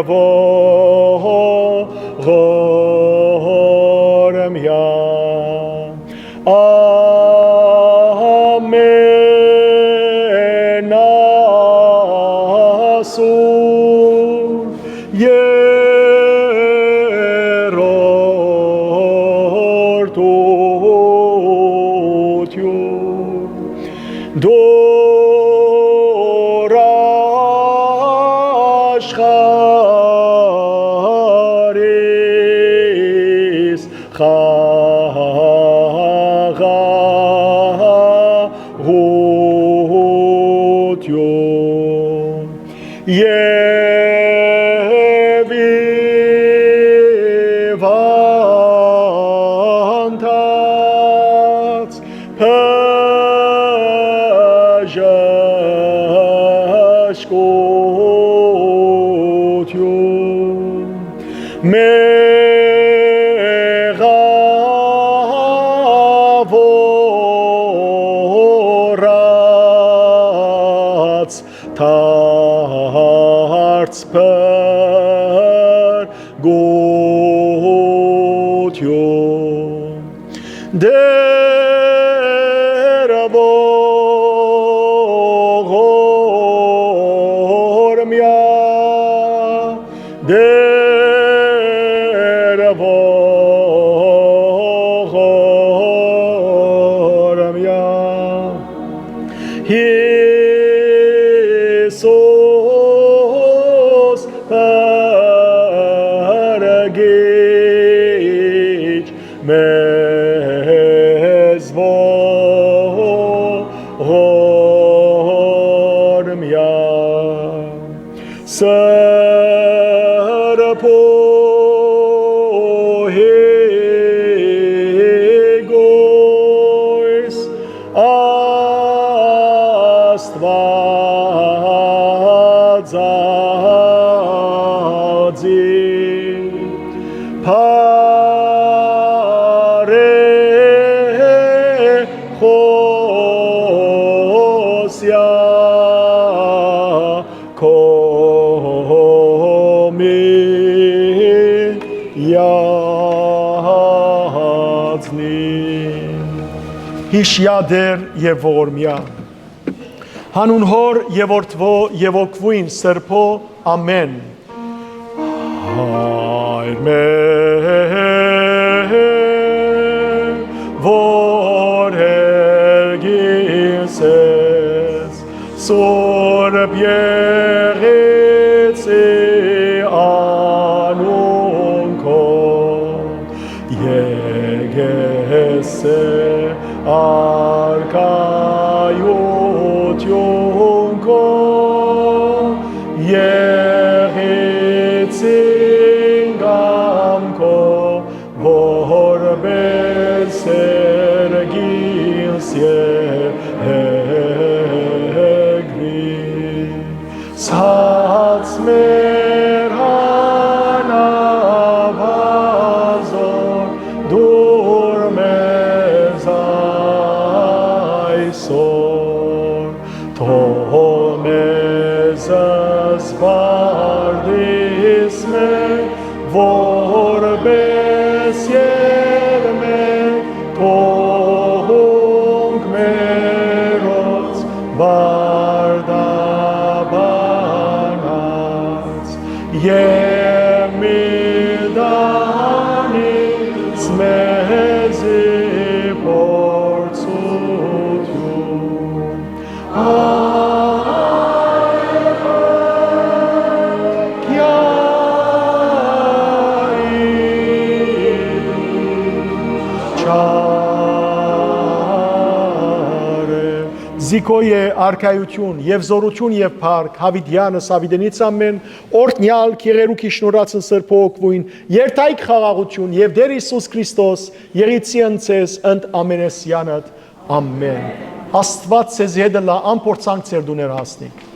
ողորմեա, ամենասուրբ երրորդություն, դուր աշխարհիս խաղաղ յաղթություն, եւ ի վանդած բժշկություն, մեղաւորաց դարձ փրկություն, Դեր ողորմեա, Դեր ողորմեա, Յիսուս Սրբոյ Գոյս Աստուածածի բարեխոսյա քո միածնի։ Յիշիա Տէր եւ ողորմիա, հանուն Հօր եւ Որդւոյ եւ Հոգւոյն Սրբոյ, ամէն։ Հայր մեր, որ երկինս ես, Սուրբ Եղեցի անուն քո, եկեցե արքայութիւն քո, Եղեցին կամ քո, որպէս երկինս երկրի։ Ցած մեր անաբազոր դուր մեզ այսօր, թող մեզ զբաղ դիսմէ, որպէս երմէ թողունք մերոց բարդաբանած, եւ մի տանիս մեզի փորձութիւն, Զիքոյ է արքայութիւն եւ զօրութիւն եւ փառք Յաւիտեանս Յաւիտենից ամէն, օրհնեալ գեղերու քիչ շնորհացն Սրբոյ Հոգւոյն, երթայք խաղաղութիւն եւ Տէր Յիսուս Քրիստոս եղիցի ընդ ձեզ ընդ ամենեսյանդ։ Ամէն։ Աստուած ձեզի հետ ըլլայ, ամփորձանք ձեր տուները հասնիք։